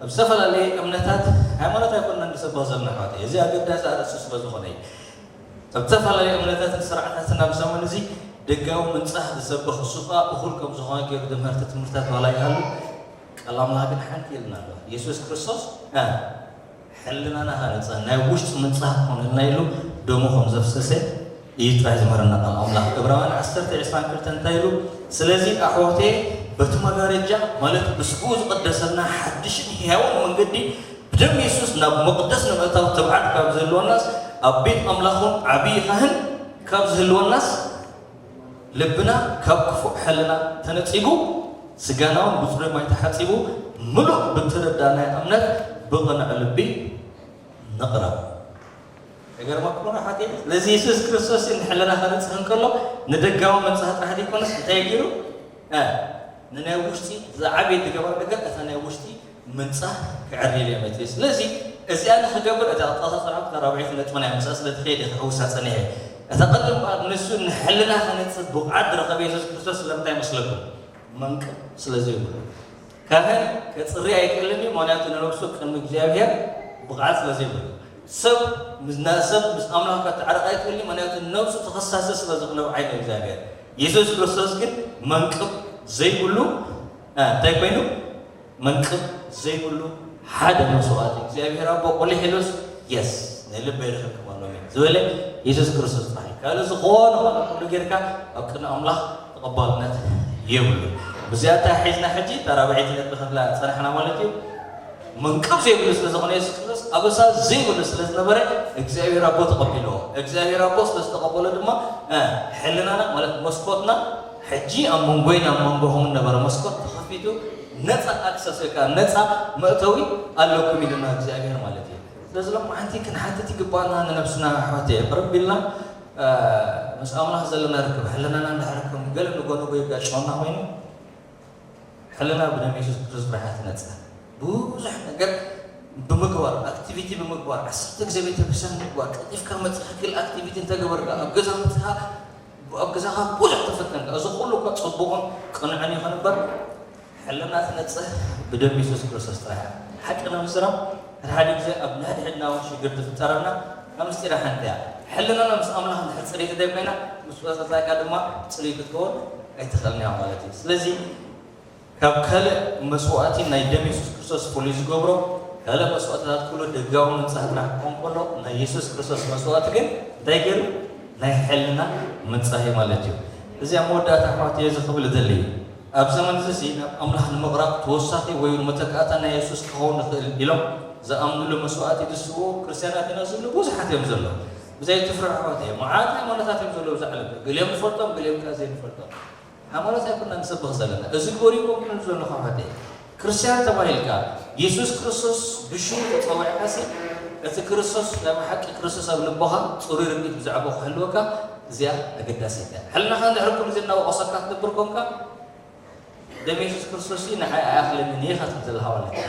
ኣብ ዝተፈላለየ እምነታት፣ ሃይማኖት ኣይኮንና ንሰብኽ ዘለና ኣሕዋተይ። እዚ ኣገዳሲ ኣርእስቲ ስለ ዝኾነ እዩ። ኣብ ዝተፈላለዩ እምነታትን ስርዓታትን ኣብ ዘመን እዚ ደጋዊ ምንጻህ ዝሰብኽ እሱ ከኣ እኹል ከም ዝኾነ ገይሩ ዘምህርቲ ትምህርታት ዋላ ይሃሉ፣ ቃል ኣምላኽ ግን ሓንቲ ኢልና ኣሎ። የሱስ ክርስቶስ፣ እ፣ ሕልናና ሃነጸ፣ ናይ ውሽጢ ምንጻህ ክኾነልና ኢሉ ደሙ ከም ዘፍሰሰ እዩ ጥራይ ዝምህረና ቃል ኣምላኽ። ዕብራውያን ዓሰርተ ዕስራን ክልተን እንታይ ኢሉ? ስለዚ ኣሕዋተየ፣ በቲ መጋረጃ፣ ማለት ብስግኡ ዝቐደሰልና ሓድሽን ህያውን መንገዲ ብደም የሱስ ናብ መቕደስ ንምእታው ትብዓት ካብ ዝህልወናስ፣ ኣብ ቤት ኣምላኽ እውን ዓብዪ ካህን ካብ ዝህልወናስ፣ ልብና ካብ ክፉእ ሕልና ተነጺጉ፣ ስጋና እውን ብጽሩይ ማይ ተሓጺቡ፣ ምሉእ ብትርዳእ ናይ እምነት ብቕኑዕ ልቢ ንቕረብ። ይገርመኩም ኣሕዋተይ፣ ስለዚ የሱስ ክርስቶስ ንሕልና ከነጽህ እንከሎ፣ ንደጋዊ ምንጻህ ጥራሕ ዘይኮነስ እንታይ ገይሩ? እ፣ ንናይ ውሽጢ ዝዓበየ ዝገበረ ነገር፣ እታ ናይ ውሽጢ ምንጻህ ክዕርየል እየ መጺኤ። ስለዚ እዚኣ ንኽገብር፣ እታ ኣቆጻጽራ እታ ራብዐይቲ ነጥብና እያ፣ ምስኣ ስለ ትኸይድ እየ ክሕውሳ ጸኒሐ። እታ ቀደም እምበኣር ንሱ ንሕልና ከነጽህ ብቕዓት ዝረኸበ የሱስ ክርስቶስ ስለምንታይ ይመስለኩም? መንቅብ ስለ ዘይብሉ። ካህን ከጽሪ ኣይክእልን እዩ፣ ምኽንያቱ ንነብሱ ቅድሚ እግዚኣብሔር ብቕዓት ስለ ዘይብሉ። ሰብ ምስ፣ ና-፣ ሰብ ምስ ኣምላኽ ከተዓርቕ ኣይክእልን እዩ፣ ምኽንያቱ ነብሱ ተኸሳሲ ስለ ዝኾነ ብዓይኒ እግዚኣብሔር። የሱስ ክርስቶስ ግን መንቅብ ዘይብሉ፣ እ፣ እንታይ ኮይኑ? መንቅብ ዘይብሉ ሓደ መስዋእቲ እግዚኣብሔር ኣቦ ቁሊሕ ኢሉስ፣ የስ፣ ናይ ልበይ ረኺብኩም ኣሎ ዝበለ የሱስ ክርስቶስ ጥራሕ እዩ። ካልእ ዝኾነ ኾነ ኩሉ ጌርካ ኣብ ቅድሚ ኣምላኽ ተቐባልነት የብሉን። ብዚኣታ ሒዝና ሕጂ እታ ራብዐይቲ ነጥቢ ከፍላ ጸናሕና ማለት እዩ። መንቅብ ዘይብሉ ስለ ዝኾነ የሱስ ክርስቶስ ኣበሳ ዘይብሉ ስለ ዝነበረ እግዚኣብሔር ኣቦ ተቐቢልዎ። እግዚኣብሔር ኣቦ ስለ ዝተቐበሎ ድማ፣ እ፣ ሕልናና ማለት መስኮትና ሕጂ ኣብ መንጎይን ኣብ መንጎኹምን ነበረ መስኮት ተኸፊቱ፣ ነጻ ኣክሰስ ወይ ከዓ ነጻ መእተዊ ኣለኩም ኢሉና እግዚኣብሔር ማለት እዩ። ስለዚ ሎም ሓንቲ ክንሓትት ይግባና ንነብስና ኣሕዋት እየ ቅርብ ኢልና፣ እ፣ ምስ ኣምላኽ ዘለና ርክብ ሕልናና እንዳሕረከም ገለ ንጎ ንጎ ይጋጨወና ኮይኑ፣ ሕልና ብደም የሱስ ክርስቶስ ጥራሕ እያ ትነጽህ። ብዙሕ ነገር ብምግባር፣ ኣክቲቪቲ ብምግባር፣ ዓሰርተ ግዜ ቤተክርስትያን ምግባር፣ ቀልጢፍካ መጽኻ ክል ኣክቲቪቲ እንተገበርካ፣ ኣብ ገዛ መጽኻ፣ ኣብ ገዛኻ ብዙሕ ተፈተንካ፣ እዚ ኩሉ እኳ ጽቡቕን ቅኑዕን ይኹን እምበር፣ ሕልና ትነጽህ ብደም የሱስ ክርስቶስ ጥራሕ እያ። ሓቂ ንምዝራብ፣ ሓደ ሓደ ግዜ ኣብ ንሕድሕድና እውን ሽግር ትፍጠረና፣ ካብ ምስጢራ ሓንቲ እያ። ሕልናና ምስ ኣምላኽ እንድሕር ጽርይቲ ዘይኮይና፣ ምስ ወጻእካ ድማ ጽርይ ክትከውን ኣይትኽእልን እያ ማለት እዩ። ስለዚ፣ ካብ ካልእ መስዋእቲ ናይ ደም የሱስ ክርስቶስ ፍሉይ ዝገብሮ፣ ካልእ መስዋእትታት ኩሉ ደጋዊ ምንጻህ ጥራሕ ክኾን ከሎ፣ ናይ የሱስ ክርስቶስ መስዋእቲ ግን እንታይ ገይሩ? ናይ ሕልና ምንጻህ እዩ ማለት እዩ። እዚ ኣብ መወዳእታ ኣሕዋት እየ እዚ ክብል እደሊ እዩ። ኣብ ዘመን እዚ ሲ ናብ ኣምላኽ ንምቕራብ ተወሳኺ ወይ እውን መተካእታ ናይ የሱስ ክኸውን ይኽእል ኢሎም ዝኣምኑሉ መስዋእቲ ዝስውኡ ክርስትያናት ኢና ዝብሉ ብዙሓት እዮም ዘለዉ። ብዘይ ትፍርሑ ኣሕዋት እየ። መዓት ሃይማኖታት እዮም ዘለዉ ኣብዚ ዓለም። ገሊኦም ንፈልጦም፣ ገሊኦም ከኣ ዘይንፈልጦም። ሃይማኖት ኣይኮና ንሰብኽ ዘለና። እዚ ግበሩ ይኮንኩን ዘለኹ ኣሕዋተይ። ክርስትያን ተባሂልካ፣ የሱስ ክርስቶስ ብሽሙ ተጸዊዕካሲ፣ እቲ ክርስቶስ ናይ ብሓቂ ክርስቶስ ኣብ ልቦኻ ጽሩይ ርድኢት ብዛዕባኡ ክህልወካ፣ እዚኣ ኣገዳሲት እያ። ሕልናኻ እንድሕር ኩሉ ግዜ እናወቐሰካ ትነብር ኮንካ፣ ደም የሱስ ክርስቶስ ንዓይ ኣይኣኽለንን እየ ኢኻ ትብል ዘለኻ ማለት እዩ።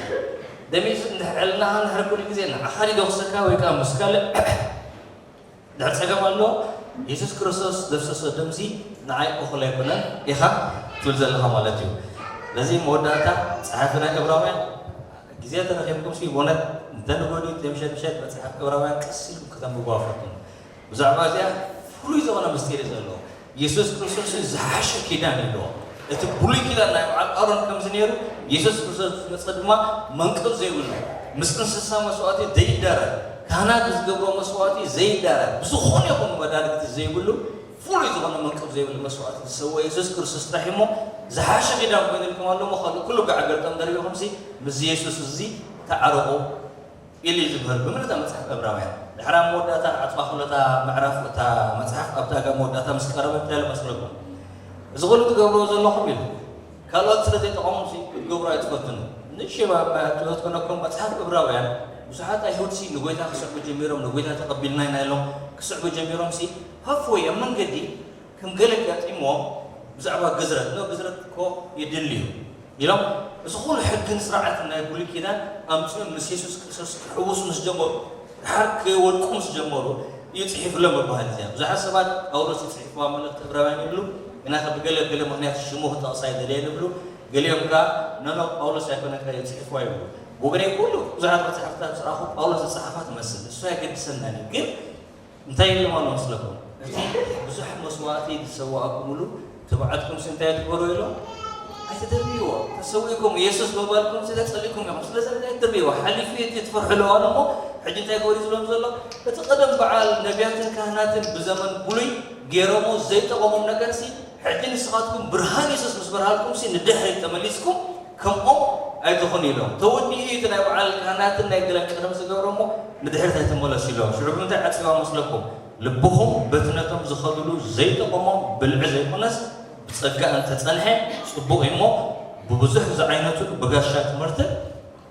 ደም የሱስ እንድሕር፣ ሕልናኻ እንድሕር ኩሉ ግዜ ንዓኻ ድዩ ዘውቕሰካ ወይ ከኣ ምስ ካልእ ድሕር ጸገም ኣሎ፣ የሱስ ክርስቶስ ዘፍሰሶ ደምሲ ንዓይ እኹል ኣይኮነን ኢኻ ትብል ዘለኻ ማለት እዩ። ስለዚ መወዳእታ ጸሓፊ ናይ ዕብራውያን፣ ግዜ ተረኺብኩምሲ ብእውነት እንተ ንጎዲ እንተ ምሸት ምሸት መጽሓፍ ዕብራውያን ቀስ ኢልኩም ከተንብብዋ ፈትኑ። ብዛዕባ እዚኣ ፍሉይ ዝኾነ ምስጢር እዩ ዘለዎ። የሱስ ክርስቶስ ዝሓሸ ኪዳን ኣለዎ። እቲ ብሉይ ኪዳን ናይ በዓል ኣሮን ከምዚ ነይሩ፣ የሱስ ክርስቶስ ዝመጸ ድማ መንቅብ ዘይብሉ፣ ምስ እንስሳ መስዋእቲ ዘይዳረግ፣ ካህናት ዝገብሮ መስዋእቲ ዘይዳረግ፣ ብዝኾነ ይኹን መዳርግቲ ዘይብሉ፣ ፍሉይ ዝኾነ መንቅብ ዘይብሉ መስዋእቲ ዝሰውአ የሱስ ክርስቶስ ጥራሕ እሞ፣ ዝሓሸ ኪዳን ኮይኑልኩም ኣሎ እሞ፣ ካልእ ኩሉ ጋዕ ገልጠም ደሪብኹምሲ፣ ምስ የሱስ እዚ ተዓረቑ። ኢሉ እዩ ዝምህር ብምልእታ መጽሓፍ ዕብራውያን። ድሕሪ ኣብ መወዳእታ ዓጽዋ ክሎታ ምዕራፍ እታ መጽሓፍ ኣብታ ጋር መወዳእታ ምስ ቀረበ እንታይ ኢሉ መስለኩም? እዚ ኩሉ ትገብርዎ ዘለኹም ኢሉ። ካልኦት ስለ ዘይጠቐሞም ሲ ክትገብሩ ኣይትፈትኑ። ንሽባ ትሕት ኮነኩም መጽሓፍ ዕብራውያን ብዙሓት ኣይሁድ ሲ ንጎይታ ክስዕቡ ጀሚሮም፣ ንጎይታ ተቐቢልና ኢና ኢሎም ክስዕቡ ጀሚሮም ሲ ሃፍወይ ኣብ መንገዲ ከም ገለ ኣጋጢምዎም ብዛዕባ ግዝረት፣ ኖ ግዝረት እኮ የድሊ እዩ ኢሎም፣ እዚ ኩሉ ሕግን ስርዓትን ናይ ብሉይ ኪዳን ኣምጺኦም ምስ የሱስ ክርስቶስ ክሕውሱ ምስ ጀመሩ፣ ድሓር ክወድቁ ምስ ጀመሩ እዩ ጽሒፉሎም ይበሃል። እዚኣ ብዙሓት ሰባት ጳውሎስ እዩ ጽሒፍዋ መልእኽቲ ዕብራውያን ይብሉ፣ ግና ካብ ገለ ገለ ምኽንያት ሽሙ ክጠቕሳ ኣይደለየን ይብሉ፣ ገሊኦም ከኣ ኖ ኖ ጳውሎስ ኣይኮነን እዩ ጽሒፍዋ ይብሉ። ብወገነይ ኩሉ ብዙሓት መጽሓፍትታት ዝረኣኹ ጳውሎስ ዝጸሓፋ ትመስል፣ እሱ ኣየገድሰናን እዩ። ግን እንታይ ኢሎም ኣሎ መስለኩም? እቲ ብዙሕ መስዋእቲ ዝሰዋእኩምሉ ትብዓትኩምሲ እንታይ ትግበሩ ኢሎም? ኣይተደርብይዎ። ተሰዊእኩም ኢየሱስ ምባልኩምሲ ተጸሊእኩም ኢኹም። ስለዚ እንታይ ትደርብይዎ? ሓሊፉ እቲ ትፈርሕሉ እዋን እሞ ሕጂ እንታይ ግበሩ ዝብሎም ዘሎ? እቲ ቀደም በዓል ነቢያትን ካህናትን ብዘመን ብሉይ ገይሮሞ ዘይጠቐሞም ነገርሲ ሕጂ ንስኻትኩም ብርሃን የሱስ ምስ በርሃልኩምሲ ንድሕሪት ተመሊስኩም ከምኦም ኣይትኹኑ ኢሎም። ተወዲኡ እዩ እቲ ናይ በዓል ካህናትን ናይ ገለን ቀደም ዝገብሮሞ ንድሕሪት ኣይትመለሱ ኢሎም። ሽዑ ብምንታይ ዓጺዋ መስለኩም? ልብኹም በቲ ነቶም ዝኸድሉ ዘይጠቐሞም ብልዒ ዘይኮነስ ብጸጋ እንተጸንሐ ጽቡቕ እዩ እሞ ብብዙሕ ዝዓይነቱን ብጋሻ ትምህርትን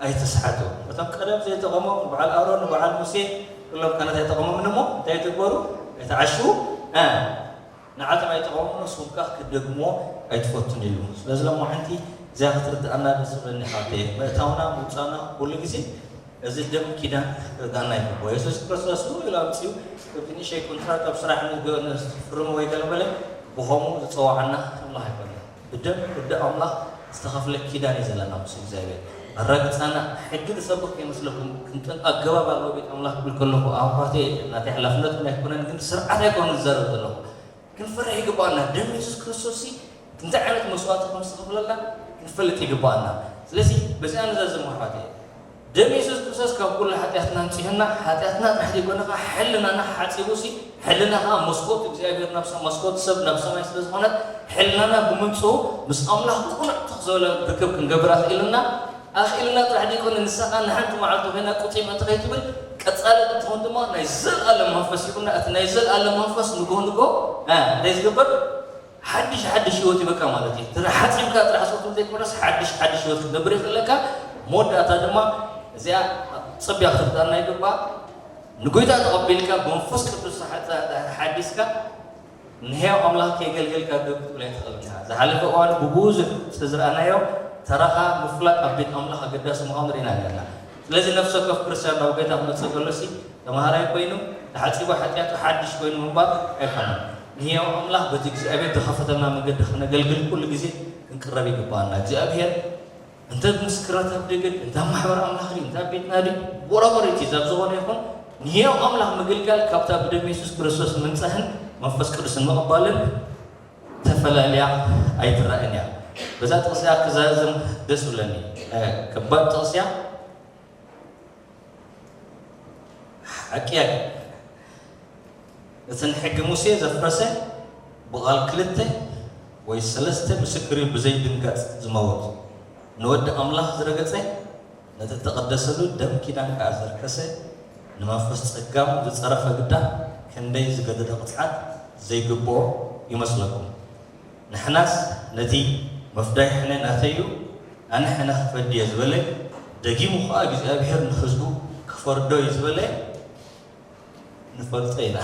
ኣይትስሓቱ። እቶም ቀደም ዘይጠቐሞም ንበዓል ኣሮን ንበዓል ሙሴ ኩሎም ካህናት ኣይጠቐሞምን እሞ እንታይ ትግበሩ? ኣይትዓሽዉ። እ፣ ንዓቶም ኣይጠቐሞምን ንስኹም ከኣ ክትደግምዎ ኣይትፈቱን ኢሉ። ስለዚ ሎማዓንቲ እዚኣ ክትርድኣና ደስ ዝብለኒ ሓወተየ። ምእታውና ምውጻእና ኩሉ ግዜ እዚ ደም ኪዳን ክርድኣና ይግብኦ። የሱስ ክርስቶስ ስሙ ኢሉ ኣምጺኡ እቲ ንእሸይ ኮንትራት ኣብ ስራሕ ንገ-፣ ንፍርም ወይ ገለ በለ ብኸምኡ ዝጸዋዓና ኣምላኽ ኣይኮነን። ብደም ወዲ ኣምላኽ ዝተኸፍለ ኪዳን እዩ ዘለና ምስ እግዚኣብሔር። ኣረጋግጻና ሕጊ ዝሰብኽ ከይመስለኩም ክንጥን ኣገባብ ኣለዎ ቤት ኣምላኽ ክብል ከለኹ ኣሕዋተየ ናተይ ሓላፍነት እውን ኣይኮነን፣ ግን ስርዓት ኣይኮነ ዝዛረብ ዘለኹ። ክንፈርሕ ይግባኣና። ደም የሱስ ክርስቶስ ሲ እንታይ ዓይነት መስዋእቲ ከም ዝተኸፍለልና ክንፈልጥ ይግባኣና። ስለዚ በዚኣ ንዛዝም ኣሕዋተየ። ደም የሱስ ክርስቶስ ካብ ኩሉ ሓጢኣትና ኣንጺሁና፣ ሓጢኣትና ጥራሕ ዘይኮነ ከኣ ሕልናና ሓጺቡ ሲ፣ ሕልና ከኣ መስኮት እግዚኣብሔር ናብ ሰ-፣ መስኮት ሰብ ናብ ሰማይ ስለ ዝኾነት፣ ሕልናና ብምንጽሁ ምስ ኣምላኽ ቁኑዕ ትኽ ዝበለ ርክብ ክንገብር ኣኽኢሉና፣ ኣኽኢሉና ጥራሕ ዘይኮነ ንሳ ከኣ ንሓንቲ መዓልቲ ኮይና ቁጺ ምእንቲ ከይትብል፣ ቀጻሊ እንትኾን ድማ ናይ ዘለኣለም መንፈስ ሂቡና። እቲ ናይ ዘለኣለም መንፈስ ንግሆ ንግሆ፣ እ፣ እንታይ ዝገብር? ሓድሽ ሓድሽ ህይወት ይበካ ማለት እዩ። ተሓጺብካ ጥራሕ ስቁም ዘይኮነስ ሓድሽ ሓድሽ ህይወት ክትነብር ይኽእለካ። መወዳእታ ድማ እዚኣ ጽብያ ክትርዳና ይግባእ። ንጎይታ ተቐቢልካ ብመንፈስ ቅዱስ ተሓ-፣ ተሓዲስካ ንሕያው ኣምላኽ ከየገልገልካ ደው ክትብል ኣይትኽእልን ኢኻ። ዝሓለፈ እዋን ብብዙሕ ዝተዝረኣናዮ ተራኻ ምፍላጥ ኣብ ቤት ኣምላኽ ኣገዳሲ ምዃኑ ርኢና ነርና። ስለዚ ነፍሲ ወከፍ ክርስትያን ናብ ጎይታ ክመጽእ ከሎሲ ተማሃራይ ኮይኑ ተሓጺቡ ሓጢኣቱ ሓድሽ ኮይኑ ምንባር ኣይኮነን። ንህያው ኣምላኽ በቲ እግዚኣብሔር ዝኸፈተልና መንገዲ ክነገልግል ኩሉ ግዜ ክንቅረብ ይግባኣና። እግዚኣብሔር እንተ ምስክርነት ኣብ ደገ ድዩ፣ እንተ ኣብ ማሕበር ኣምላኽ ድዩ፣ እንተ ኣብ ቤትና ድዩ፣ whatever it is፣ ኣብ ዝኾነ ይኹን ንህያው ኣምላኽ ምግልጋል ካብታ ብደም የሱስ ክርስቶስ ምንጻህን መንፈስ ቅዱስን ምቕባልን ተፈላልያ ኣይትረኣን እያ። በዛ ጥቕሲ እያ ክዛዝም ደስ ዝብለኒ። እ፣ ከባድ ጥቕሲ እያ። ሓቂ እያ። እቲ ንሕጊ ሙሴ ዘፍረሰ ብቓል ክልተ ወይ ሰለስተ ምስክር እዩ ብዘይድንጋጽ ዝመውት። ንወዲ ኣምላኽ ዝረገጸ፣ ነቲ እተቐደሰሉ ደም ኪዳን ከኣ ዘርከሰ፣ ንመንፈስ ጸጋም ዝጸረፈ ግዳ ክንደይ ዝገደደ ቅጽዓት ዘይግብኦ ይመስለኩም? ንሕናስ ነቲ መፍዳይ ሕነ ናተይ እዩ፣ ኣነ ሕነ ክፈዲ እየ ዝበለ፣ ደጊሙ ኸኣ እግዚኣብሔር ንህዝቡ ክፈርዶ እዩ ዝበለ ንፈልጦ ኢና።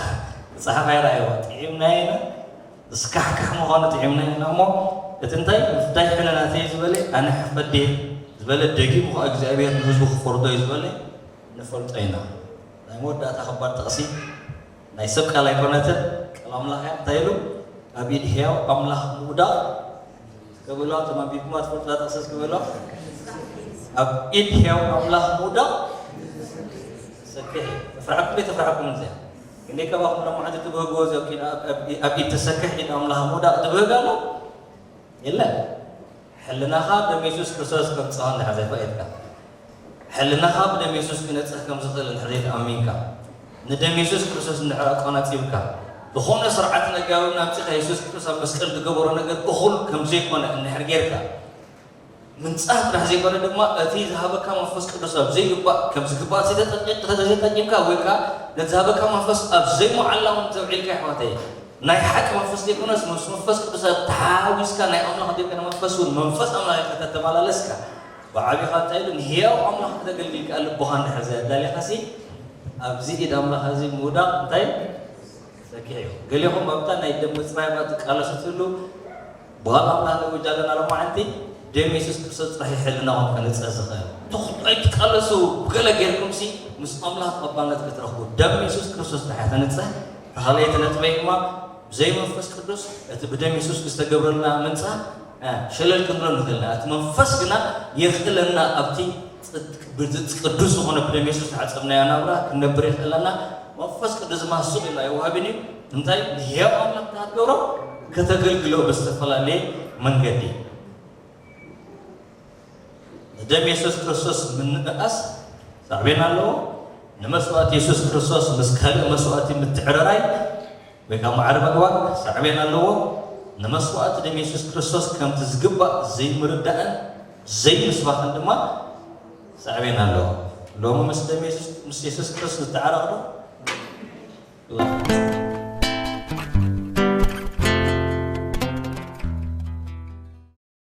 ክጽሓፍ ኣይረኣይዎ፣ ጥዒምናዮ ኢና፣ ዝስካሕካሕ ምዃኑ ጥዒምናዮ ኢና እሞ፣ እቲ እንታይ መፍዳይ ሕነ ናተይ እዩ ዝበለ፣ ኣነ ክፈዲ እየ ዝበለ፣ ደጊሙ ኸኣ እግዚኣብሔር ንህዝቡ ክፈርዶ እዩ ዝበለ ንፈልጦ ኢና። ናይ መወዳእታ ከባድ ጥቕሲ ናይ ሰብ ቃል ኣይኮነትን፣ ቃል ኣምላኽ እያ። እንታይ ኢሉ? ኣብ ኢድ ሕያው ኣምላኽ ምውዳቕ፣ እስከ በልዋ፣ እቶም ኣንቢብኩማ ትፈልጡላ ጥቕሲ እስከ በልዋ። ኣብ ኢድ ሕያው ኣምላኽ ምውዳቕ ሰኪሕ እዩ። ተፍርሓኩም ዶ ኣይተፍርሓኩምን እዚኣ? ክንደይ ካባኹም ሎማዓንቲ ትብህግዎ እዚ ኣብ ኢድ፣ ኣብ፣ ኣብ፣ ኣብ ኢድ ተሰክሕ ኢድ ኣምላኽ ምውዳቕ ትብህግ ኣሎ? የለን። ሕልናኻ ደም የሱስ ክርስቶስ ከምጽኦ እንድሕር ዘይፈቒድካ፣ ሕልናኻ ብደም የሱስ ክነጽህ ከም ዝኽእል እንድሕር ዘይተኣሚንካ፣ ንደም የሱስ ክርስቶስ እንድሕር ኣቆናጺብካ፣ ዝኾነ ስርዓት ነጋዊ ናምጺኻ የሱስ ክርስቶስ ኣብ መስቀል ዝገበሮ ነገር እኹል ከም ዘይኮነ እንድሕር ጌርካ፣ ምንጻህ ጥራሕ ዘይኮነ ድማ እቲ ዝሃበካ መንፈስ ቅዱስ ኣብ ዘይግባእ፣ ከም ዝግባእ ዘይተጠቂ-፣ እንተዘይተጠቂምካ ወይ ከኣ ነቲ ዝሃበካ መንፈስ ኣብ ዘይሞዓላ እውን ተውዒልካ፣ ኣሕዋተይ፣ ናይ ሓቂ መንፈስ ዘይኮነስ ምስ መንፈስ ቅዱስ ኣብ ተሓዊስካ ናይ ኣምላኽ ዘይኮነ መንፈስ እውን መንፈስ ኣምላኽ ኢልካ ተተመላለስካ፣ ብዓቢኻ እንታይ ኢሉ ንህያው ኣምላኽ ከተገልግል ከኣ ልብኻ እንድሕር ዘየዳሊኻሲ ኣብዚ ኢድ ኣምላኽ እዚ ምውዳቕ እንታይ ሰኪሕ እዩ። ገሊኹም ኣብታ ናይ ደም ምጽራይ እባ ትቃለሱ ትህሉ፣ ብቓል ኣምላኽ ንእውጅ ኣለና ሎማዓንቲ፣ ደም የሱስ ክርስቶስ ጥራሕ እዩ ሕልናኹም ከነጽህ ዝኽእል። ትኽ-፣ ኣይትቃለሱ፣ ብገለ ጌርኩምሲ ምስ ኣምላኽ ተቐባልነት ክትረኽቡ። ደም የሱስ ክርስቶስ ጥራሕ ተንጽህ። ተኻልኣይቲ ነጥበይ ድማ፣ ብዘይ መንፈስ ቅዱስ እቲ ብደም የሱስ ዝተገብረልና ምንጻህ፣ እ፣ ሸለል ክንብሎ ንኽእል ኢና። እቲ መንፈስ ግና የኽእለና፣ ኣብቲ ጽድቅ፣ ብዚ ቅዱስ ዝኾነ ብደም የሱስ ዝተሓጸብናዮ ናብራ ክንነብር የኽእለና። መንፈስ ቅዱስ ድማ ስቕ ኢሉ ኣይወሃብን እዩ። እንታይ ንህያው ኣምላኽ እንታይ ክትገብሮ? ከተገልግሎ ብዝተፈላለየ መንገዲ። ንደም የሱስ ክርስቶስ ምንእኣስ ሳዕቤን ኣለዎ። ንመስዋእቲ የሱስ ክርስቶስ ምስ ካልእ መስዋእቲ ምትዕርራይ ወይ ከዓ ማዕረ ምግባር ሳዕቤን ኣለዎ። ንመስዋእቲ ደም የሱስ ክርስቶስ ከምቲ ዝግባእ ዘይምርዳእን ዘይምስባኽን ድማ ሳዕቤን ኣለዎ። ሎሚ ምስ ደም የሱስ ምስ የሱስ ክርስቶስ ንተዓረቕ ዶ?